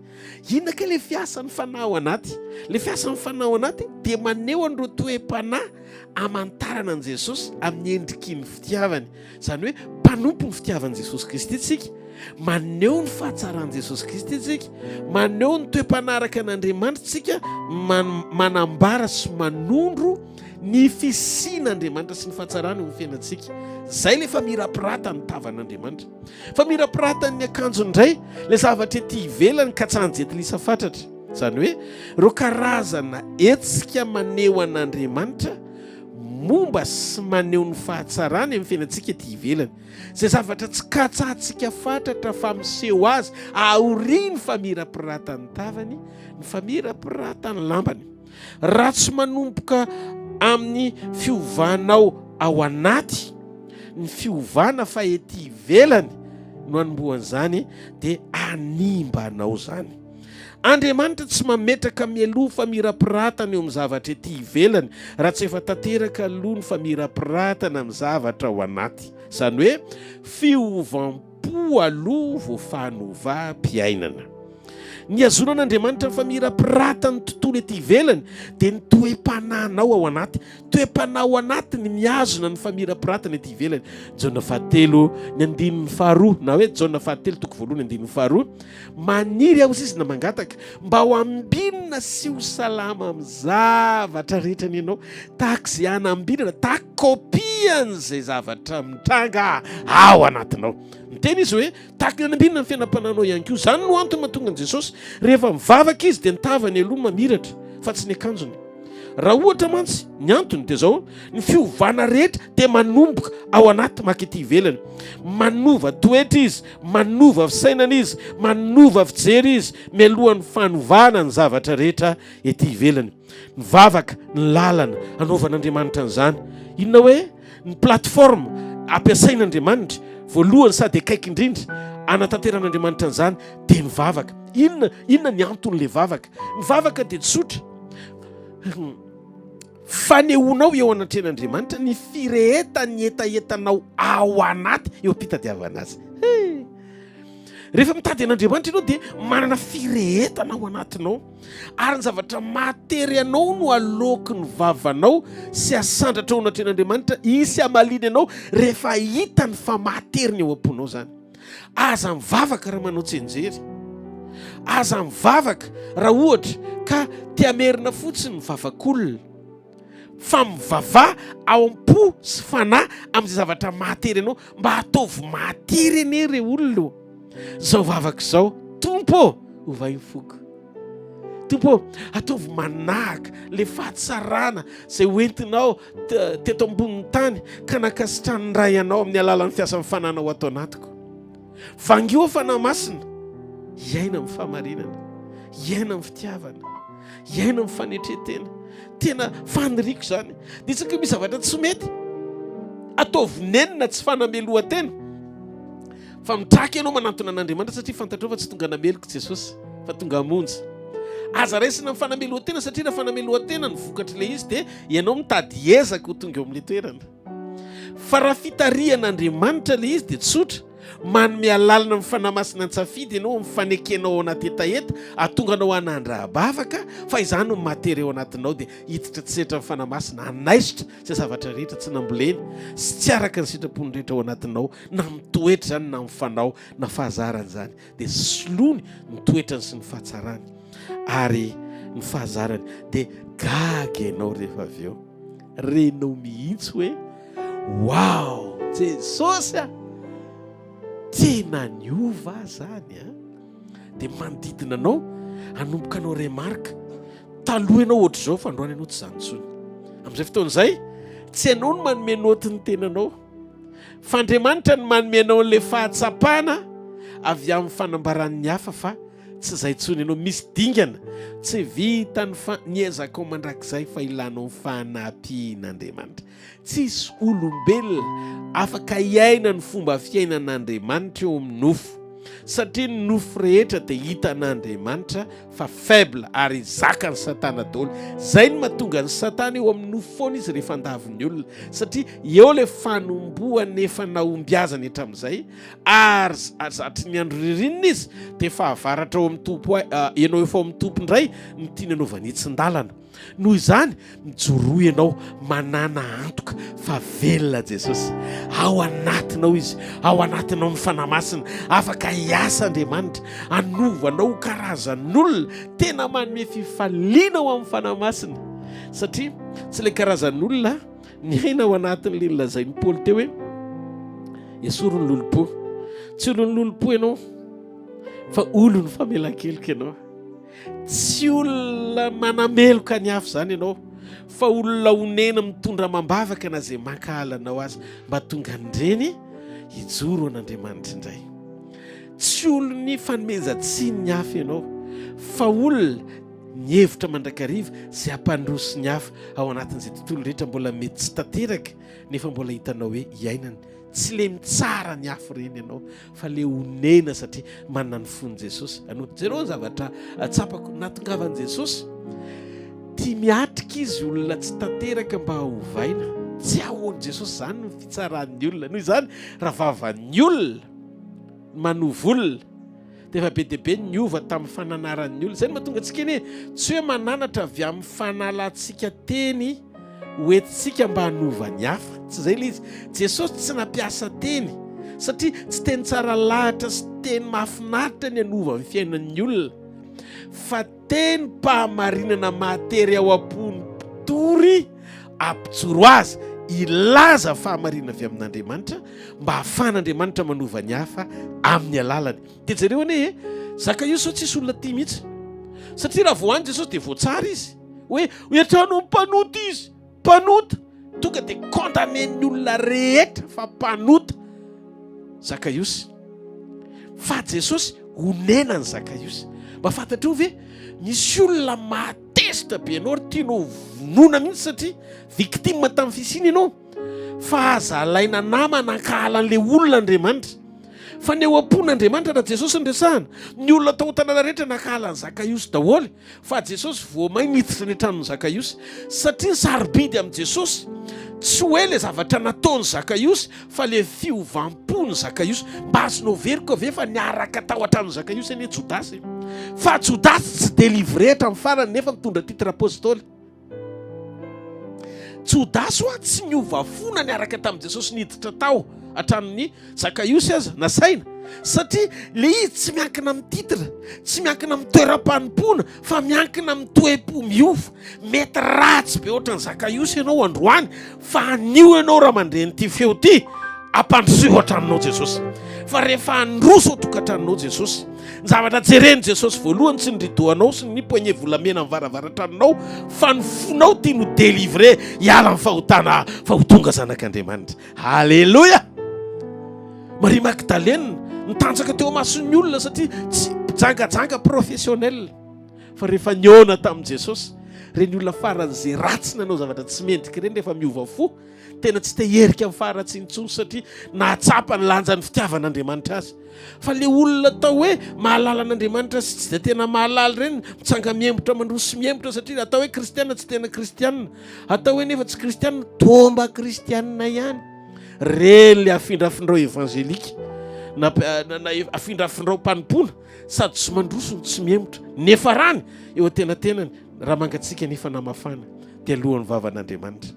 Inona kay ilay fiasan'ny fanahy ao anaty? Ilay fiasan'ny fanahy ao anaty dia maneho an'ireo toe-panahy amantarana an'i Jesosy amin'ny endriky ny fitiavany. Izany hoe mpanompo ny fitiavan'i Jesosy Kristy isika, maneho ny fahatsaran'i Jesosy Kristy isika, maneho ny toe-panahy araka an'Andriamanitra isika, manambara sy manondro ny fisian'Andriamanitra sy ny fahatsarany eo amin'ny fiainantsika. Izay ilay famirapiratan'ny tavan'Andriamanitra. Famirapiratan'ny akanjo indray ilay zavatra ety ivelany katsahan'ny jentilisa fatratra. Izany hoe ireo karazana hetsika maneho an'Andriamanitra momba sy maneho ny fahatsarany amin'ny fiainantsika ety ivelany. Izay zavatra tsy katsahantsika fatratra fa miseho azy aorian'ny famirapiratan'ny tavany, ny famirapiratan'ny lambany. Raha tsy manomboka amin'ny fiovanao ao anaty ny fiovana fa ety ivelany no anombohan'izany dia hanimba anao izany. Andriamanitra tsy mametraka mialoha famirapiratana eo amin'ny zavatra ety ivelany raha tsy efa tanteraka aloha ny famirapiratana amin'ny zavatra ao anaty. Izany hoe fiovam-po. Po aloha vao fanovam-piainana. Ny hazonan'Andriamanitra ny famirapiratan'ny tontolo ety ivelany dia ny toe-panahinao ao anaty. Toe-panahy ao anaty ny mihazona ny famirapiratana ety ivelany. Jaona fahatelo ny andininy faharoa na hoe Jaona fahatelo toko voalohany andininy faharoa. Maniry aho sisa na mangataka mba ho ambinina sy ho salama amin'ny zavatra rehetra ny ianao tahaka izay hanambinana tahaka Kopian'izay zavatra mitranga ao anatinao. Miteny izy hoe, tahaka ny anambinina ny fiainam-panahinao ihany koa. Izany no antony mahatonga an'i Jesosy, rehefa mivavaka izy dia ny tavany aloha no mamiratra, fa tsy ny akanjony. Raha ohatra mantsy, ny antony dia izao, ny fiovana rehetra dia manomboka ao anaty maka ety ivelany. Manova toetra izy, manova fisainana izy, manova fijery izy, mialohan'ny fanovana ny zavatra rehetra ety ivelany. Ny vavaka, ny lalana anaovan'Andriamanitra an'izany. Inona hoe ny plateforme ampiasain'Andriamanitra voalohany sady akaiky indrindra anatanteran'Andriamanitra an'izany dia ny vavaka. Inona inona ny anton'ilay vavaka? Ny vavaka dia tsotra. Fanehoanao eo anatrehan'Andriamanitra ny firehetan'ny hetahetanao ao anaty eo am-pitadiavana azy. Rehefa mitady an'Andriamanitra ianao dia manana firehetana ao anatinao. Ary ny zavatra mahatery anao no aloaky ny vavanao sy asandratra ao anatrehan'Andriamanitra hisy hamaliany anao rehefa hitany fa mahatery ny ao am-ponao izany. Aza mivavaka raha manao tsianjery. Aza mivavaka raha ohatra ka te hamerina fotsiny ny vavak'olona. Fa mivavaha ao am-po sy fanahy amin'izay zavatra mahatery anao. Mba ataovy mahatery anie re olona ô! Izao vavaka izao, Tompo ô, ovay ny foko. Tompo ô, ataovy manahaka ilay fahatsarana izay hoentinao teto ambonin'ny tany ka nankasitrahan'ny Ray anao amin'ny alalan'ny fiasan'ny Fanahinao ato anatiko. Vangio aho Fanahy Masina, hiaina amin'ny fahamarinana, hiaina amin'ny fitiavana, hiaina amin'ny fanetren-tena. Tena faniriako izany. Dia isaky ny misy zavatra tsy mety. Ataovy nenina tsy fanamelohan-tena fa mitraka ianao manantona an'Andriamanitra satria fantatrao fa tsy tonga nameloka Jesosy fa tonga hamonjy. Aza raisina amin'ny fanamelohan-tena satria raha fanamelohan-tena ny vokatr'ilay izy dia ianao mitady hiezaka ho tonga eo amin'ilay toerana. Fa raha fitarihan'Andriamanitra ilay izy dia tsotra, manome alalana amin'ny Fanahy Masina an-tsafidy ianao amin'ny fanekenao ao anaty hetaheta, hahatonga anao hanandra-bavaka fa izany no mahatery ao anatinao dia hiditra tsy setra ny Fanahy Masina hanaisotra izay zavatra rehetra tsy namboleny sy tsy araka ny sitrapony rehetra ao anatinao na amin'ny toetra izany na amin'ny fanao na fahazarana izany dia soloany ny toetrany sy ny fahatsarany ary ny fahazarany dia gaga ianao rehefa avy eo renao mihitsy hoe wow Jesosy a tena niova zany a dia manodidina anao hanomboka anao remarque Taloha ianao ohatr'izao fa androany ianao tsy izany intsony. Amin'izay fotoana izay, tsy ianao no manome naoty ny tenanao, fa Andriamanitra no manome anao an'ilay fahatsapana avy amin'ny fanambaran'ny hafa fa tsy izay intsony ianao. Misy dingana tsy vitan'ny fa ny ezakao mandrakizay fa ilanao ny fanampian'Andriamanitra. Tsisy olombelona afaka hiaina ny fomba fiainan'Andriamanitra eo amin'ny nofo, satria ny nofo rehetra dia hitan'Andriamanitra fa faible ary zakan'i Satana daholo. Zay no mahatonga an'i Satana eo amin'ny nofo foana izy rehefa andavin'ny olona, satria eo ilay fanombohany efa nahombiazany hatramin'izay, ary zatry ny andro ririnina izy dia fahavaratra ao amin'ny Tompo, ianao efa ao amin'ny Tompo indray no tiany anaovana hitsin-dalana. Noho izany, mijoroa ianao, manàna antoka fa velona Jesosy. Ao anatinao Izy, ao anatinao ny Fanahy Masina. Afaka hiasa Andriamanitra, hanova anao ho karazan'olona tena manome fifaliana ao amin'ny Fanahy Masina. Satria tsy ilay karazan'olona niaina ao anatin'ilay nolazain'i Paoly teo hoe esory ny lolompo. Tsy olon'ny lolompo ianao, fa olon'ny famelan-keloka ianao. Tsy olona manameloka ny hafa izany ianao, fa olona onena mitondra amam-bavaka na izay mankahala anao aza, mba tonga an'ireny hijoro an'Andriamanitra indray. Tsy olon'ny fanomezan-tsiny ny hafa ianao, fa olona mihevitra mandrakariva izay hampandroso ny hafa ao anatin'izay tontolo rehetra mbola mety tsy tanteraka nefa mbola hitanao hoe iainana. Tsy le mitsara ny hafa ireny ianao fa le onena satria manana ny fon'i Jesosy. Anao jereo ny zavatra tsapako nahatongavan'i Jesosy. Tia miatrika izy olona tsy tanteraka mba hovaina. Tsy ahoan'i Jesosy izany ny fitsaran'ny olona. Noho izany raha vavan'ny olona manovo olona dia efa be dia be ny niova tamin'ny fananaran'ny olona. Izay no mahatonga antsika anie tsy hoe mananatra avy amin'ny fanalantsika teny ho entintsika mba hanova ny hafa. Tsy izay ilay izy. Jesosy tsy nampiasa teny satria tsy teny tsara lahatra sy teny mahafinaritra ny hanova ny fiainan'ny olona fa tenim-pahamarinana mahatery ao am-pon'ny mpitory hampijoro azy hilaza fahamarinana avy amin'Andriamanitra mba hahafahan'Andriamanitra manova ny hafa amin'ny alalany. Dia jereo anie e, Zakaiosy zao tsisy olona tia mihitsy. Satria raha vao any Jesosy dia voatsara izy. Hoe iantrano ny mpanota izy, mpanota. Tonga dia condamné-n'ny olona rehetra fa mpanota Zakaiosy. Fa Jesosy onena an'i Zakaiosy. Mba fantatrao ve, misy olona mahatezitra be anao ary tianao vonoina mihitsy satria victime tamin'ny fisiany ianao. Fa aza alaina namana hankahala an'ilay olona Andriamanitra. Fa ny eo am-pon'Andriamanitra raha Jesosy no resahana, ny olona tao an-tanàna rehetra nankahala an'i Zakaiosy daholo, fa Jesosy voamay niditra ny an-tranon'i Zakaiosy. Satria ny sarobidy amin'i Jesosy tsy hoe ilay zavatra nataon'i Zakaiosy fa ilay fiovam-pon'i Zakaiosy. Mba azonao averiko ve fa niaraka tao an-tranon'i Zakaiosy anie Jodasy e? Fa Jodasy tsy délivré hatramin'ny farany nefa mitondra titre apostoly. Jodasy hoa tsy niova fo na niaraka tamin'i Jesosy niditra tao an-tranon'i Zakaiosy aza, nasaina, satria le izy tsy miankina amin'ny titre, tsy miankina amin'ny toeram-panompoana fa miankina amin'ny toe-po miova. Mety ratsy be ohatran'i Zakaiosy ianao androany fa anio ianao raha mandre an'ity feo ity, ampandrosoy ao an-tranonao Jesosy. Fa rehefa handroso ao tokantranonao Jesosy, Ny zavatra jeren'i Jesosy voalohany tsy ny rideau-anao sy ny poignée volamena amin'ny varavaran-tranonao fa ny fonao tiany ho délivré hiala amin'ny fahotana fa ho tonga zanak'Andriamanitra. Alléluia! Maria Magdalena nitanjaka teo amason'ny olona satria tsy mpijangajanga professionnel fa rehefa nihaona tamin'i Jesosy, ireny olona faran'izay ratsy nanao zavatra tsy mendrika ireny rehefa miova fo. Tena tsy te hierika amin'ny faharatsiany intsony satria nahatsapa ny lanjan'ny fitiavan'Andriamanitra azy. Fa le olona atao hoe mahalala an'Andriamanitra sy tsy dia tena mahalala ireny mitsanga-miembotra mandroso sy miembotra satria atao hoe kristiana tsy tena kristiana. Atao hoe nefa tsy kristiana toa mba kristiana ihany. Ireny le afindrafindrao evangelika na na afindrafindrao mpanompoana sady tsy mandroso no tsy mihemotra. Nefa rany eo antenatenany raha mangatsiaka nefa na mafana dia alohan'ny vavan'Andriamanitra.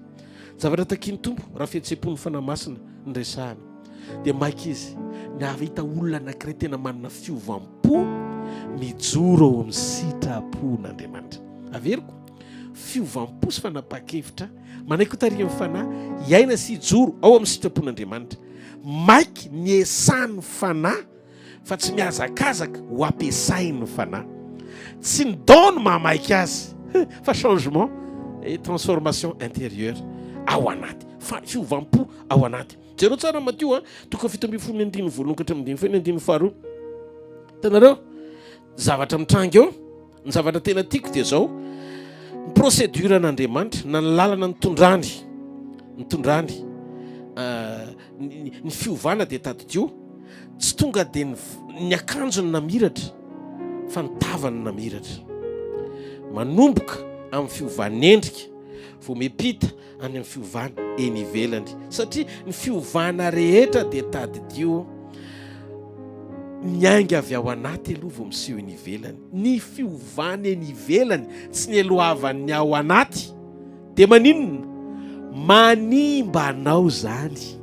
Zavatra takian'ny Tompo raha fihetseham-pon'ny Fanahy Masina no resahana dia maika izy ny hahita olona anankiray tena manana fiovam-po mijoro ao amin'ny sitrapon'Andriamanitra. Averiko, fiovam-po sy fanapahan-kevitra manaiky ho tarihan'ny Fanahy hiaina sy hijoro ao amin'ny sitrapon'Andriamanitra. Maika ny esan'ny Fanahy fa tsy mihazakazaka ho ampiasain'ny Fanahy. Tsy ny don no mahamaika azy fa changement et transformation intérieure ao anaty, fiovam-po ao anaty. Jereo tsara Matio a, toko 17 ny andininy voalohany ka hatramin'ny andininy fahenina ny andininy faharoa. Hitanareo? Zavatra mitranga eo. Ny zavatra tena tiako dia izao, ny procédure an'Andriamanitra na ny lalana nitondrany, nitondrany ny fiovana dia tadidio, tsy tonga dia ny akanjony namiratra fa ny tavany namiratra. Manomboka amin'ny fiovan'endrika vao miampita any amin'ny fiovana eny ivelany satria ny fiovana rehetra dia tadidio miainga avy ao anaty aloha vao miseho eny ivelany. Ny fiovana eny ivelany tsy nielohavan'ny ao anaty dia maninona? Manimba anao zany.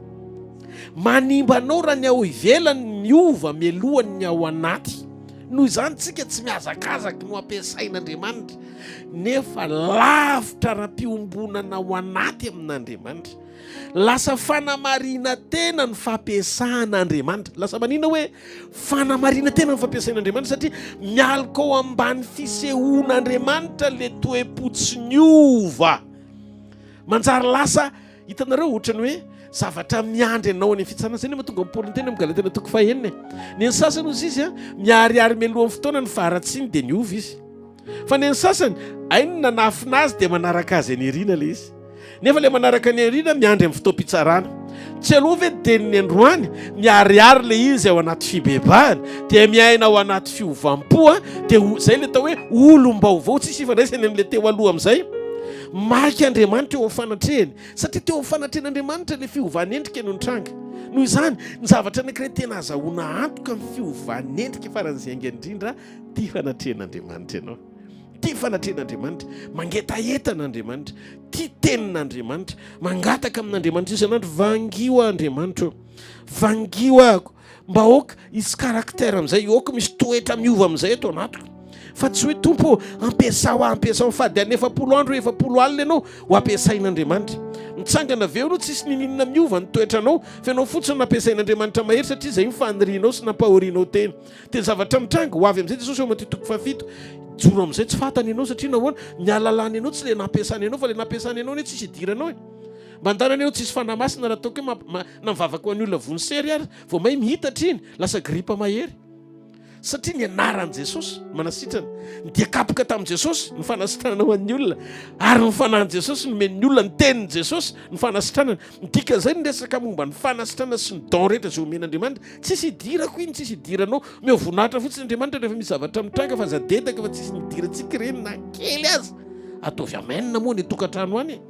Manimba anao raha ny ao ivelany miova mialohan'ny ao anaty. Noho izany tsika tsy mihazakazaka no ampiasain'Andriamanitra nefa lavitra ara-piombonana ao anaty amin'Andriamanitra. Lasa fanamarinan-tena ny fampiasan'Andriamanitra. Lasa manina hoe fanamarinan-tena ny fampiasain'Andriamanitra satria mialoka ao ambany fisehoan'Andriamanitra le toe-po tsy niova. Manjary lasa Hitanareo, ohatran'ny hoe zavatra miandry anao any amin'ny fitsarana. Izay no mahatonga an'i Paoly niteny amin'ny Galatiana toko fahenina e. Ny an'ny sasany hozy izy, miharihary mialohan'ny fotoana ny faharatsiany dia niova izy. Fa ny an'ny sasany, hainy ny nanafina azy dia manaraka azy any aoriana ilay izy. Nefa ilay manaraka any aoriana miandry amin'ny fotoam-pitsarana. Tsy aloha ve ny teniny androany, miharihary ilay izy ao anaty fibebahana, dia miaina ao anaty fiovam-po, dia izay ilay atao hoe olom-baovao, tsisy ifandraisany amin'ilay teo aloha amin'izay. Maika Andriamanitra eo amin'ny fanatrehany, satria teo amin'ny fanatrehan'Andriamanitra ilay fiovan'endrika no nitranga. Noho izany, ny zavatra anankiray tena azahoana antoka amin'ny fiovan'endrika faran'izay haingana indrindra, tia fanatrehan'Andriamanitra ianao. Tia fanatrehan'Andriamanitra, mangetaheta an'Andriamanitra, tia tenin'Andriamanitra, mangataka amin'Andriamanitra isan'andro, vangio aho Andriamanitra ô, vangio aho. Mba aoka hisy caractère amin'izay, aoka misy toetra miova amin'izay eto anatiko. Fa tsy hoe Tompo ô, ampiasao aho, ampiasao fa dia any 40 andro, 40 alina ianao ho ampiasain'Andriamanitra. Mitsangana avy eo ianao, tsisy niniana miova ny toetranao, fa ianao fotsiny no ampiasain'Andriamanitra mahery satria izay ny fanirianao sy nampahorianao tena. Dia ny zavatra mitranga, ho avy amin'izay Jesosy eo Matio toko fahafito, hijoro amin'izay tsy fantany ianao satria nahoana? Ny alalany ianao tsy ilay nampiasany anao fa ilay nampiasany anao anie tsisy idiranao e. Mandana anie tsisy fanahy masina raha ataoko hoe na mivavaka ho an'ny olona voan'ny sery ary vao may mihitatra iny, lasa gripa mahery. Satria ny anaran'i Jesosy manasitrana. Ny dia kapoka tamin'i Jesosy ny fanasitranana ho an'ny olona ary ny fanahin'i Jesosy nomen'ny olona ny tenin'i Jesosy ny fanasitranana. Ny dikan'izay ny resaka momba ny fanasitranana sy ny don rehetra izay omen'Andriamanitra tsisy idirako iny, tsisy idiranao. Omeo voninahitra fotsiny Andriamanitra rehefa misy zavatra mitranga fa aza dedaka fa tsisy nidirantsika ireny na kely aza. Ataovy amen moa ny tokantrano any e.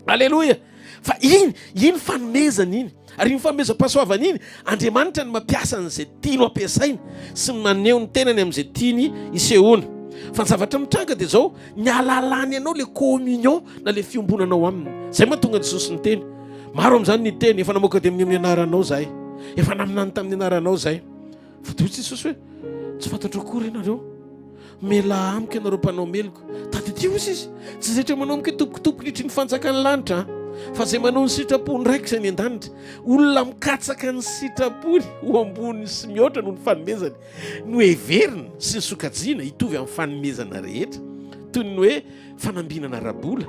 Aleloia! Fa iny, iny fanomezana iny, ary iny fanomezam-pahasoavana iny, Andriamanitra no mampiasa an'izay tiany ho ampiasaina sy maneho ny tenany amin'izay tiany hisehoana. Fa ny zavatra mitranga dia izao, ny ahalalany anao ilay communion na ilay fiombonanao aminy. Izay mahatonga an'i Jesosy niteny. Maro amin'izany niteny, efa namoaka demonia amin'ny anaranao izahay, efa naminany tamin'ny anaranao izahay. Fa dia hoy Jesosy hoe, Tsy fantatro akory ianareo. Mialà amiko ianareo mpanao meloka. Tadidio, hoy Izy, tsy izay rehetra manao amiko hoe, Tompoko, Tompoko, niditry ny fanjakan'ny lanitra aho, fa izay manao ny sitrapon'ny Raiko izay any an-danitra. Olona mikatsaka ny sitrapony ho ambony sy mihoatra noho ny fanomezany no heverina sy ny sokajiana hitovy amin'ny fanomezana rehetra, toy ny hoe fanambinana ara-bola,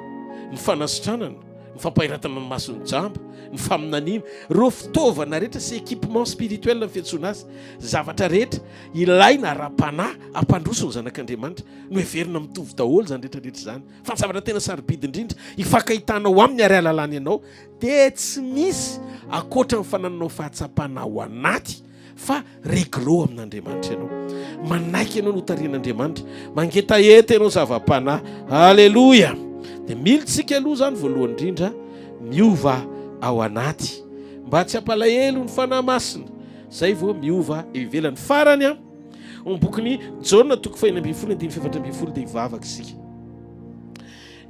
ny fanasitranana. ny fampahiratana ny mason'ny jamba, ny faminaniana, ireo fitaovana rehetra sy équipement spirituel ny fiantsoana azy, zavatra rehetra ilaina ara-panahy hampandroso ny zanak'Andriamanitra, noheverina mitovy daholo izany rehetra rehetra izany. Fa ny zavatra tena sarobidy indrindra hifankahitanao aminy ary hahalalany anao dia tsy misy ankoatra ny fanananao fahatsapana ao anaty fa réglo amin'Andriamanitra ianao. Manaiky ianao notarihin'Andriamanitra. Mangetaheta ianao zava-panahy. Aleloia! Dia mila tsika aloha izany voalohany indrindra miova ao anaty mba tsy hampalahelo ny Fanahy Masina. Zay vao miova eo ivelany. Farany an, ao bokin'i Jaona toko faha-16 andininy faha-14 dia hivavaka isika.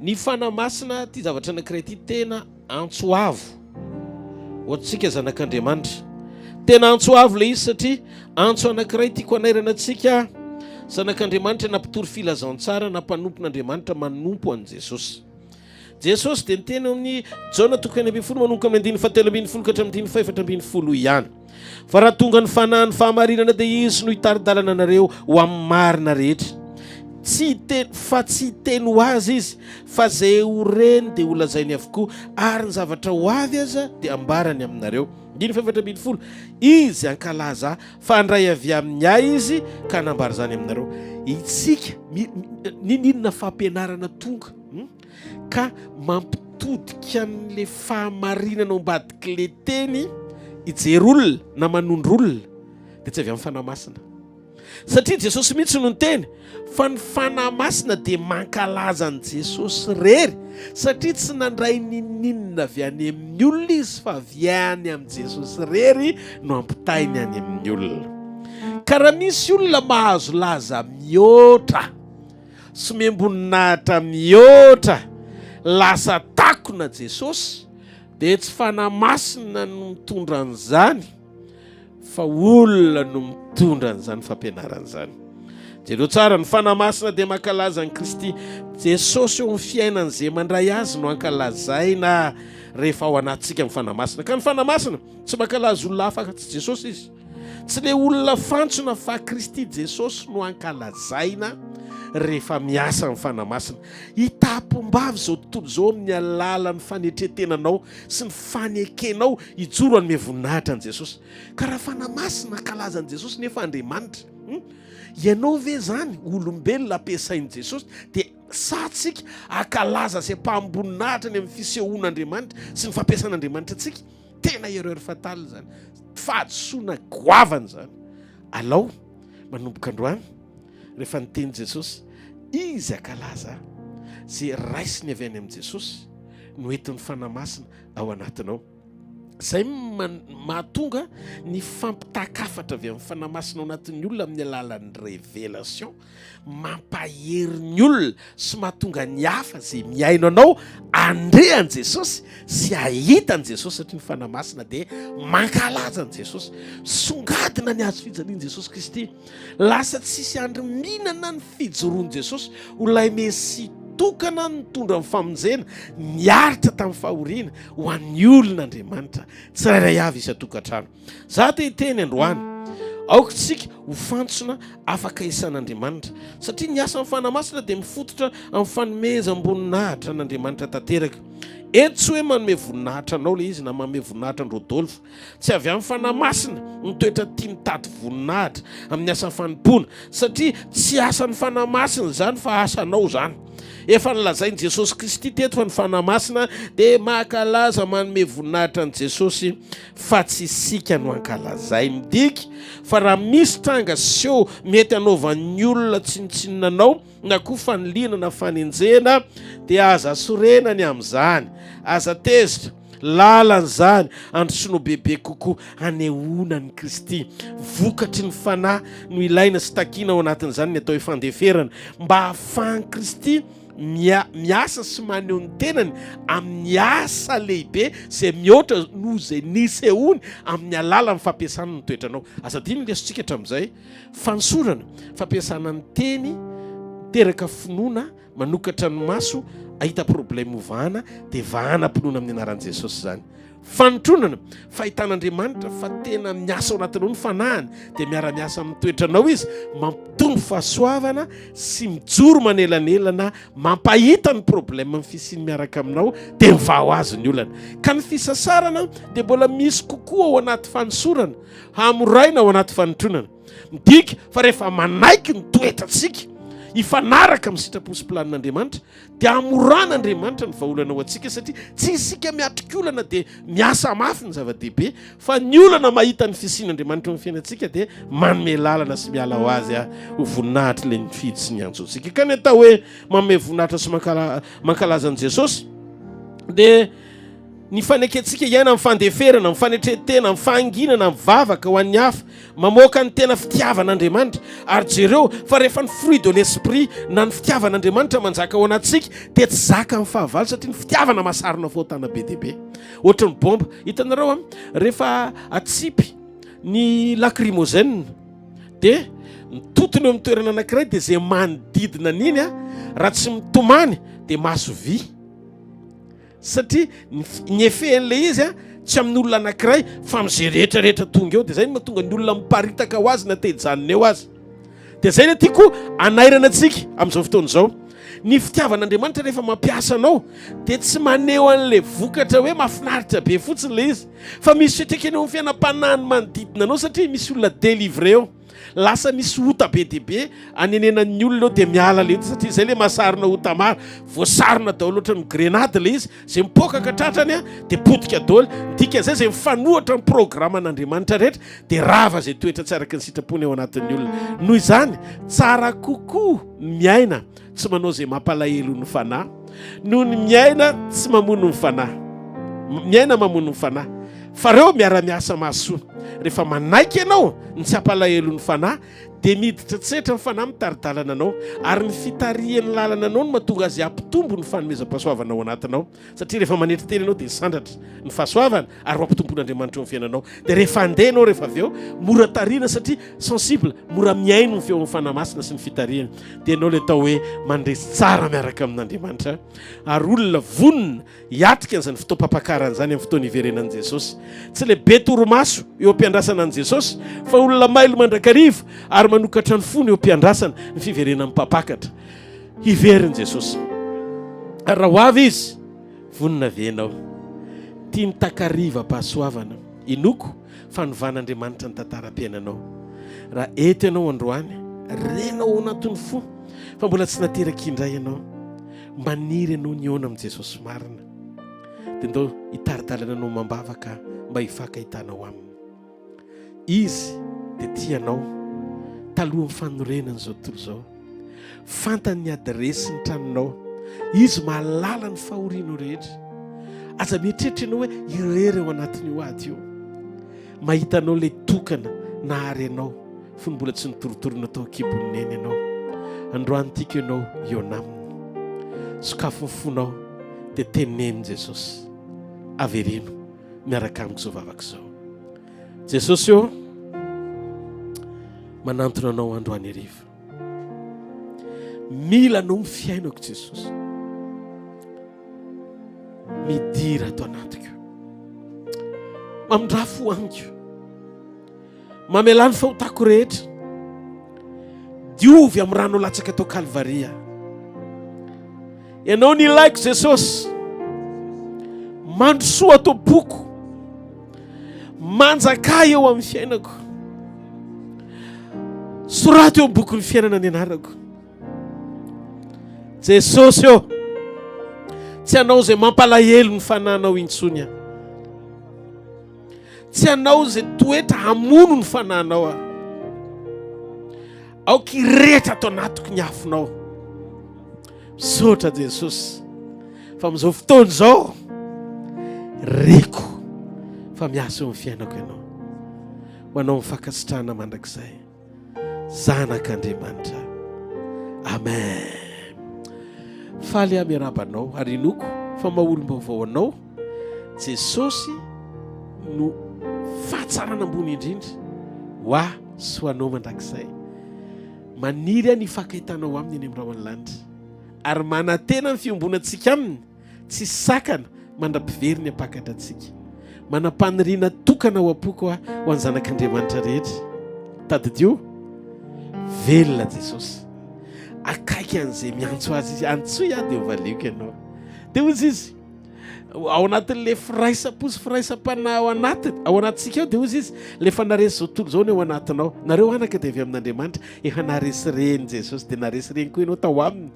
Ny Fanahy Masina ity zavatra anankiray ity tena antso avo ho antsika zanak'Andriamanitra. Tena antso avo ilay izy satria antso anankiray tiako hanairana antsika zanak'Andriamanitra na mpitory filazantsara na mpanompon'Andriamanitra manompo an'i Jesosy. Jesosy dia niteny ao amin'ny Jaona toko 16 manomboka amin'ny andininy fahatelo ambin'ny folo ka hatramin'ny andininy faha-14 ihany. Fa raha tonga ny fanahin'ny fahamarinana dia izy no hitari-dalana anareo ho amin'ny marina rehetra. Tsy hiteny, fa tsy hiteny ho azy izy, fa izay ho reny dia holazainy avokoa, ary ny zavatra ho avy aza dia hambarany aminareo. Andininy faha-14, Izy hankalaza ahy, fa handray avy amin'ny ahy izy ka hanambara izany aminareo. Isika, n'inon'inona fampianarana tonga, ka mampitodika an'le fahamarinana ao ambadik'le teny hijery olona na manondro olona dia tsy avy amin'ny Fanahy Masina. Satria Jesosy mihitsy no niteny fa ny Fanahy Masina dia mankalaza an'i Jesosy irery satria tsy nandray n'inon'inona avy any amin'ny olona izy fa avy any amin'i Jesosy irery no ampitainy any amin'ny olona. Ka raha misy olona mahazo laza mihoatra Somem-boninahitra mihoatra lasa takona Jesosy dia tsy Fanahy Masina no mitondra an'izany fa olona no mitondra an'izany fampianarana izany. Jereo tsara, ny Fanahy Masina dia mankalaza an'i Kristy. Jesosy eo amin'ny fiainan'izay mandray azy no ankalazaina rehefa ao anatintsika ny Fanahy Masina. Ka ny Fanahy Masina tsy mankalaza olona hafa afa-tsy Jesosy izy. Tsy le olona fantsona fa Kristy Jesosy no ankalazaina rehefa miasa ny Fanahy Masina. Hitapom-bava izao tontolo izao amin'ny alalan'ny fanetren-tenanao sy ny fanekenao hijoro hanome voninahitra an'i Jesosy. Ka raha Fanahy Masina ankalaza an'i Jesosy nefa Andriamanitra, hum, ianao ve izany olombelona ampiasain'i Jesosy dia sahy tsika hankalaza sy hampaham-boninahitra ny amin'ny fisehoan'Andriamanitra sy ny fampiasan'Andriamanitra antsika? Tena erreur fatale izany. Fahadisoana goavana izany. Alao manomboka androany rehefa niteny Jesosy, izy ankalaza izay raisiny avy any amin'i Jesosy no entin'ny Fanahy Masina ao anatinao. Izay mahatonga ny fampitan-kafatra avy amin'ny Fanahy Masina ao anatin'ny olona amin'ny alalan'ny révélation. mampahery ny olona sy mahatonga ny hafa izay mihaino anao handre an'i Jesosy sy hahita an'i Jesosy satria ny Fanahy Masina dia mankalaza an'i Jesosy. Misongadina ny hazo fijalian'i Jesosy Kristy. Lasa tsisy andry mihinana ny fijoroan'i Jesosy ho ilay Mesia tokana nitondra ny famonjena, niaritra tamin'ny fahoriana ho an'ny olon'Andriamanitra tsirairay avy isan-tokantrano. Za te hiteny androany, aoka isika ho fantsona afaka isan'Andriamanitra, satria ny asan'ny Fanahy Masina dia mifototra amin'ny fanomezam-boninahitra an'Andriamanitra tanteraka. Eto tsy hoe manome voninahitra anao ilay izy na manome voninahitra an-dRodolphe. Tsy avy amin'ny Fanahy Masina ny toetra tia mitady voninahitra amin'ny asa fanompoana, satria tsy asan'ny Fanahy Masina izany fa asanao izany. Efa nolazain'i Jesosy Kristy teto fa ny Fanahy Masina dia mankalaza manome voninahitra an'i Jesosy fa tsy isika no ankalazay. Midika fa raha misy tranga seho mety hanaovan'ny olona tsinontsinona anao na koa fanilihana na fanenjehana dia aza sorena ny amin'izany. Aza tezitra. Lalana izany androsoanao bebe kokoa hanehoana an'i Kristy. Vokatry ny Fanahy no ilaina sy takiana ao anatin'izany ny atao hoe fandeferana mba hahafahan'i Kristy miasa sy maneho ny tenany amin'ny asa lehibe izay mihoatra noho izay nisehoany amin'ny alalan'ny fampiasana ny toetranao. Aza adino ny lesontsika hatramin'izay. Fanosorana, fampiasana ny teny, miteraka finoana, manokatra ny maso Ahita problème ho vahana dia vahana am-pinoana amin'ny anaran'i Jesosy izany. Fanotronana, fahitan'Andriamanitra fa tena miasa ao anatinao ny fanahiny dia miara-miasa amin'ny toetranao izy, mampitombo fahasoavana sy mijoro manelanelana mampahita ny problème ny fisiany miaraka aminao dia mivaha ho azy ny olana. Ka ny fisasarana dia mbola misy kokoa ao anaty fanosorana, hamoraina ao anaty fanotronana. Midika fa rehefa manaiky ny toetrantsika hifanaraka amin'ny sitrapo sy planin'Andriamanitra dia hamoran'Andriamanitra ny vahaolana ho antsika satria tsy isika miatrika olana dia miasa mafy ny zava-dehibe fa ny olana mahita ny fisian'Andriamanitra eo amin'ny fiainantsika dia manome lalana sy miala ho azy ho voninahitry ilay nifidy sy niantso antsika. Ka ny atao hoe manome voninahitra sy mankalaza an'i Jesosy dia Ny fanekentsika hiaina amin'ny fandeferana, amin'ny fanetren-tena, amin'ny fahanginana, amin'ny vavaka ho an'ny hafa, mamoaka ny tena fitiavan'Andriamanitra. Ary jereo fa rehefa ny fruit de l'esprit na ny fitiavan'Andriamanitra manjaka ao anatintsika dia tsy zaka amin'ny fahavalo satria ny fitiavana mahasarona fahotana be dia be. Ohatry ny bomba. Hitanareo an, rehefa atsipy ny lacrymogène dia mitotona eo amin'ny toerana anankiray dia izay manodidina an'iny an, raha tsy mitomany dia maso vy. Satria ny ny effet an'ilay izy a, tsy amin'ny olona anankiray fa amin'izay rehetra rehetra tonga eo, dia izay no mahatonga ny olona miparitaka ho azy na te hijanona eo aza. Dia izay no tiako hanairana antsika amin'izao fotoana izao. Ny fitiavan'Andriamanitra rehefa mampiasa anao dia tsy maneho an'ilay vokatra hoe mahafinaritra be fotsiny ilay izy fa misy fiantraikany eo amin'ny fiainam-panahin'ny manodidina anao satria misy olona délivré eo. Lasa misy ota be dia be anenenan'ny olona eo dia miala le satria zay le mahasarona ota maro. Voasarona daholo ohatran'ny grenade le izy, zay mipoaka ka tratrany a dia potika daholo. Ny dikan'izay zay mifanohitra amin'ny programan'Andriamanitra rehetra dia rava zay toetra tsy araka ny sitrapony ao anatin'ny olona. Noho izany, tsara kokoa ny miaina tsy manao izay mampalahelo ny fanahy noho ny miaina tsy mamono ny fanahy. Miaina mamono ny fanahy. Fa reo miara-miasa mahasoa. Rehefa manaiky ianao ny tsy hampalahelo ny fanahy dia miditra tsetra ny fanahy mitari-dalana anao ary ny fitarihany lalana anao no mahatonga azy hampitombo ny fanomezam-pahasoavana ao anatinao satria rehefa manetry tena ianao dia sandratra ny fahasoavana ary ho ampitomboin'Andriamanitra eo amin'ny fiainanao dia rehefa handeha ianao rehefa avy eo mora tarihina satria sensible mora mihaino ny feon'ny fanahy masina sy ny fitarihany dia ianao ilay atao hoe mandresy tsara miaraka amin'Andriamanitra ary olona vonona hiatrika an'izany fotoam-pampakarana izany amin'ny fotoana hiverenan'i Jesosy. Tsy ilay be torimaso eo am-piandrasana an'i Jesosy, fa olona mailo mandrakariva ary manokatra ny fony eo am-piandrasana ny fiverenan'ny mpampakatra. Hiverina Jesosy. Ary raha ho avy Izy, vonona ve ianao? Tia ny takarivam-pahasoavana. Inoako fa novan'Andriamanitra ny tantaram-piainanao. Raha eto ianao androany, renao ao anatin'ny fo fa mbola tsy nateraka indray ianao. Maniry ianao ny hihaona amin'i Jesosy marina, dia ndao hitari-dalana anao amam-bavaka mba hifankahitanao Aminy. Izy dia tia anao talohan'ny fanorenana izao tontolo izao. Fantany ny adiresin'ny tranonao. Izy mahalala ny fahorianao rehetra. Aza mieritreritra ianao hoe irery ao anatin'io ady io. Mahita anao ilay tokana nahary anao fony mbola tsy nitorotorona tao an-kibon'ny neny ianao. Androany tiako ianao hihaona aminy. Sokafy ny fonao dia teneno Jesosy. Avereno miaraka amiko izao vavaka izao. Jesosy ô, manantona anao androany hariva. Mila anao ny fiainako Jesosy. Midira ato anatiko. Mamindrà fo amiko. Mamelà ny fahotako rehetra. Diovy amin'ny rano latsaka tao Kalvaria. Ianao ny ilaiko Jesosy. Mandrosoa ato am-poko. Manjakà eo amin'ny fiainako. Soraty eo amin'ny bokin'ny fiainana ny anarako. Jesosy ô, tsy hanao izay mampalahelo ny fananao intsony aho. Tsy hanao izay toetra hamono ny fananao aho. Aoka hiretra ato anatiko ny afonao. Misaotra Jesosy fa amin'izao fotoana izao reko fa miasa eo amin'ny fiainako ianao. Ho anao ny fankasitrahana mandrakizay. Zanak'Andriamanitra. Amen. Faly aho miarahaba anao ary inoako fa maha olom-baovao anao Jesosy no fahatsarana ambony indrindra ho ahy sy ho anao mandrakizay. Maniry aho ny hifankahitanao aminy eny amin'ny rahon'ny lanitra. Ary manantena ny fiombonantsika Aminy, tsy sakana, mandra-piveriny hampakatra antsika. Manam-paniriana tokana ao am-poko aho ho an'ny zanak'Andriamanitra rehetra. Tadidio, velona Jesosy. Akaiky an'izay miantso Azy Izy. Antsoy Aho dia hovaliako ianao. Dia hoy Izy, ao anatin'ilay firaisam-po sy firaisam-panahy ao anatiny, ao anatintsika ao, dia hoy Izy, ilay efa naharesy izao tontolo izao ny ao anatinao. Nareo anaka dia avy amin'Andriamanitra, efa naharesy reny Jesosy, dia naharesy reny koa ianao tao Aminy.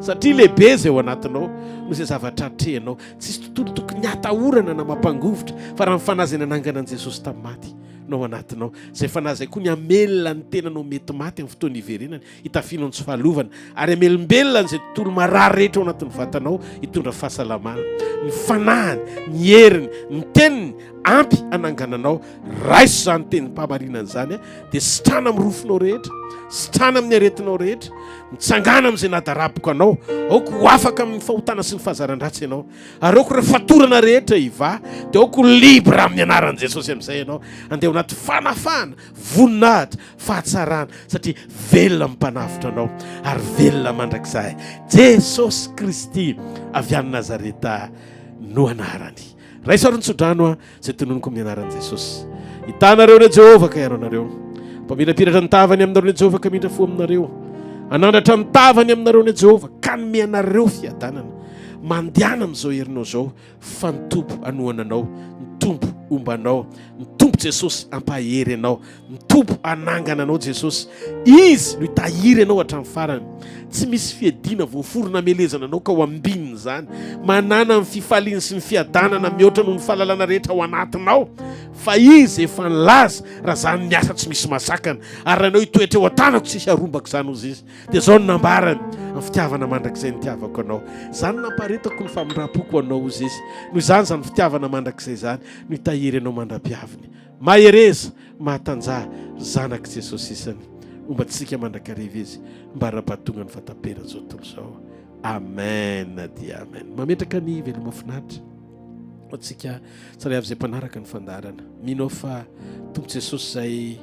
Satria lehibe izay ao anatinao noho izay zavatra atrehinao. Tsisy tontolo tokony hatahorana na mampangovitra fa raha ny fanahy izay nanangana an'i Jesosy tamin'ny maty no ao anatinao. Izay fanahy izay koa ny hamelona ny tenanao mety maty amin'ny fotoana hiverenany, hitafianao ny tsy fahalovana ary hamelombelona an'izay tontolo marary rehetra ao anatin'ny vatanao hitondra fahasalamana. Ny fanahiny, ny heriny, ny teniny ampy hanangananao. Raiso izany tenim-pahamarinana izany dia sitrana amin'ny rofinao rehetra, sitrana amin'ny aretinao rehetra, mitsangàna amin'izay nadaraboka anao, aoka ho afaka amin'ny fahotana sy ny fahazaran-dratsy ianao, ary aoka ireo fatorana rehetra hivaha, dia aoka ho libre amin'ny anaran'i Jesosy amin'izay ianao, handeha ao anaty fanafahana, voninahitra, fahatsarana, satria velona ny Mpanavotra anao, ary velona mandrakizay. Jesosy Kristy avy any Nazareta no anarany. Raiso ary ny tsodrano aho izay tononiko amin'ny anaran'i Jesosy. Hitanareo ny Jehovah ka hiaro anareo. Mpamirapiratra ny tavany aminareo ny Jehovah ka hamindra fo aminareo. Hanandratra ny tavany aminareo ny Jehovah ka hanome anareo fiadanana. Mandehana amin'izao herinao izao fa ny Tompo hanohana anao, ny Tompo homba anao, ny Tompo Jesosy hampahery anao. Ny Tompo hanangana anao Jesosy. Izy no hitahiry anao hatramin'ny farany. Tsy misy fiadiana voaforona hamelezana anao ka ho ambininy izany. Manàna ny fifaliany sy ny fiadanana mihoatra noho ny fahalalana rehetra ao anatinao. Fa Izy efa nilaza, raha izany miasa tsy misy mahasakana, ary raha ianao hitoetra eo an-tanako tsy hisy harombaka izany hozy Izy. Dia izao no nambarany, Amin'ny fitiavana mandrakizay nitiavako anao. Izany no nampaharetako ny famindram-poko ho anao hozy Izy. Noho izany izany fitiavana mandrakizay izany no hitahiry anao mandra-pihaviny. Mahereza, mahatanjaha, ry zanak'i Jesosy isany. Homba antsika mandrakariva Izy, mbara-pahatonga ny fahataperan'izao tontolo izao. Amen dia amen. Mametraka ny veloma finaritra ho antsika tsirairay avy izay mpanaraka ny fandaharana. Mino aho fa Tompo Jesosy izay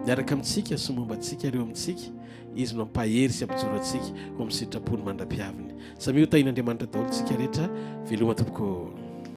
miaraka amintsika sy momba antsika ary eo amintsika, Izy no hampahery sy hampijoro antsika ho amin'ny sitrapony mandra-pihaviny. Samia ho tahin'Andriamanitra daholo isika rehetra. Veloma tompoko.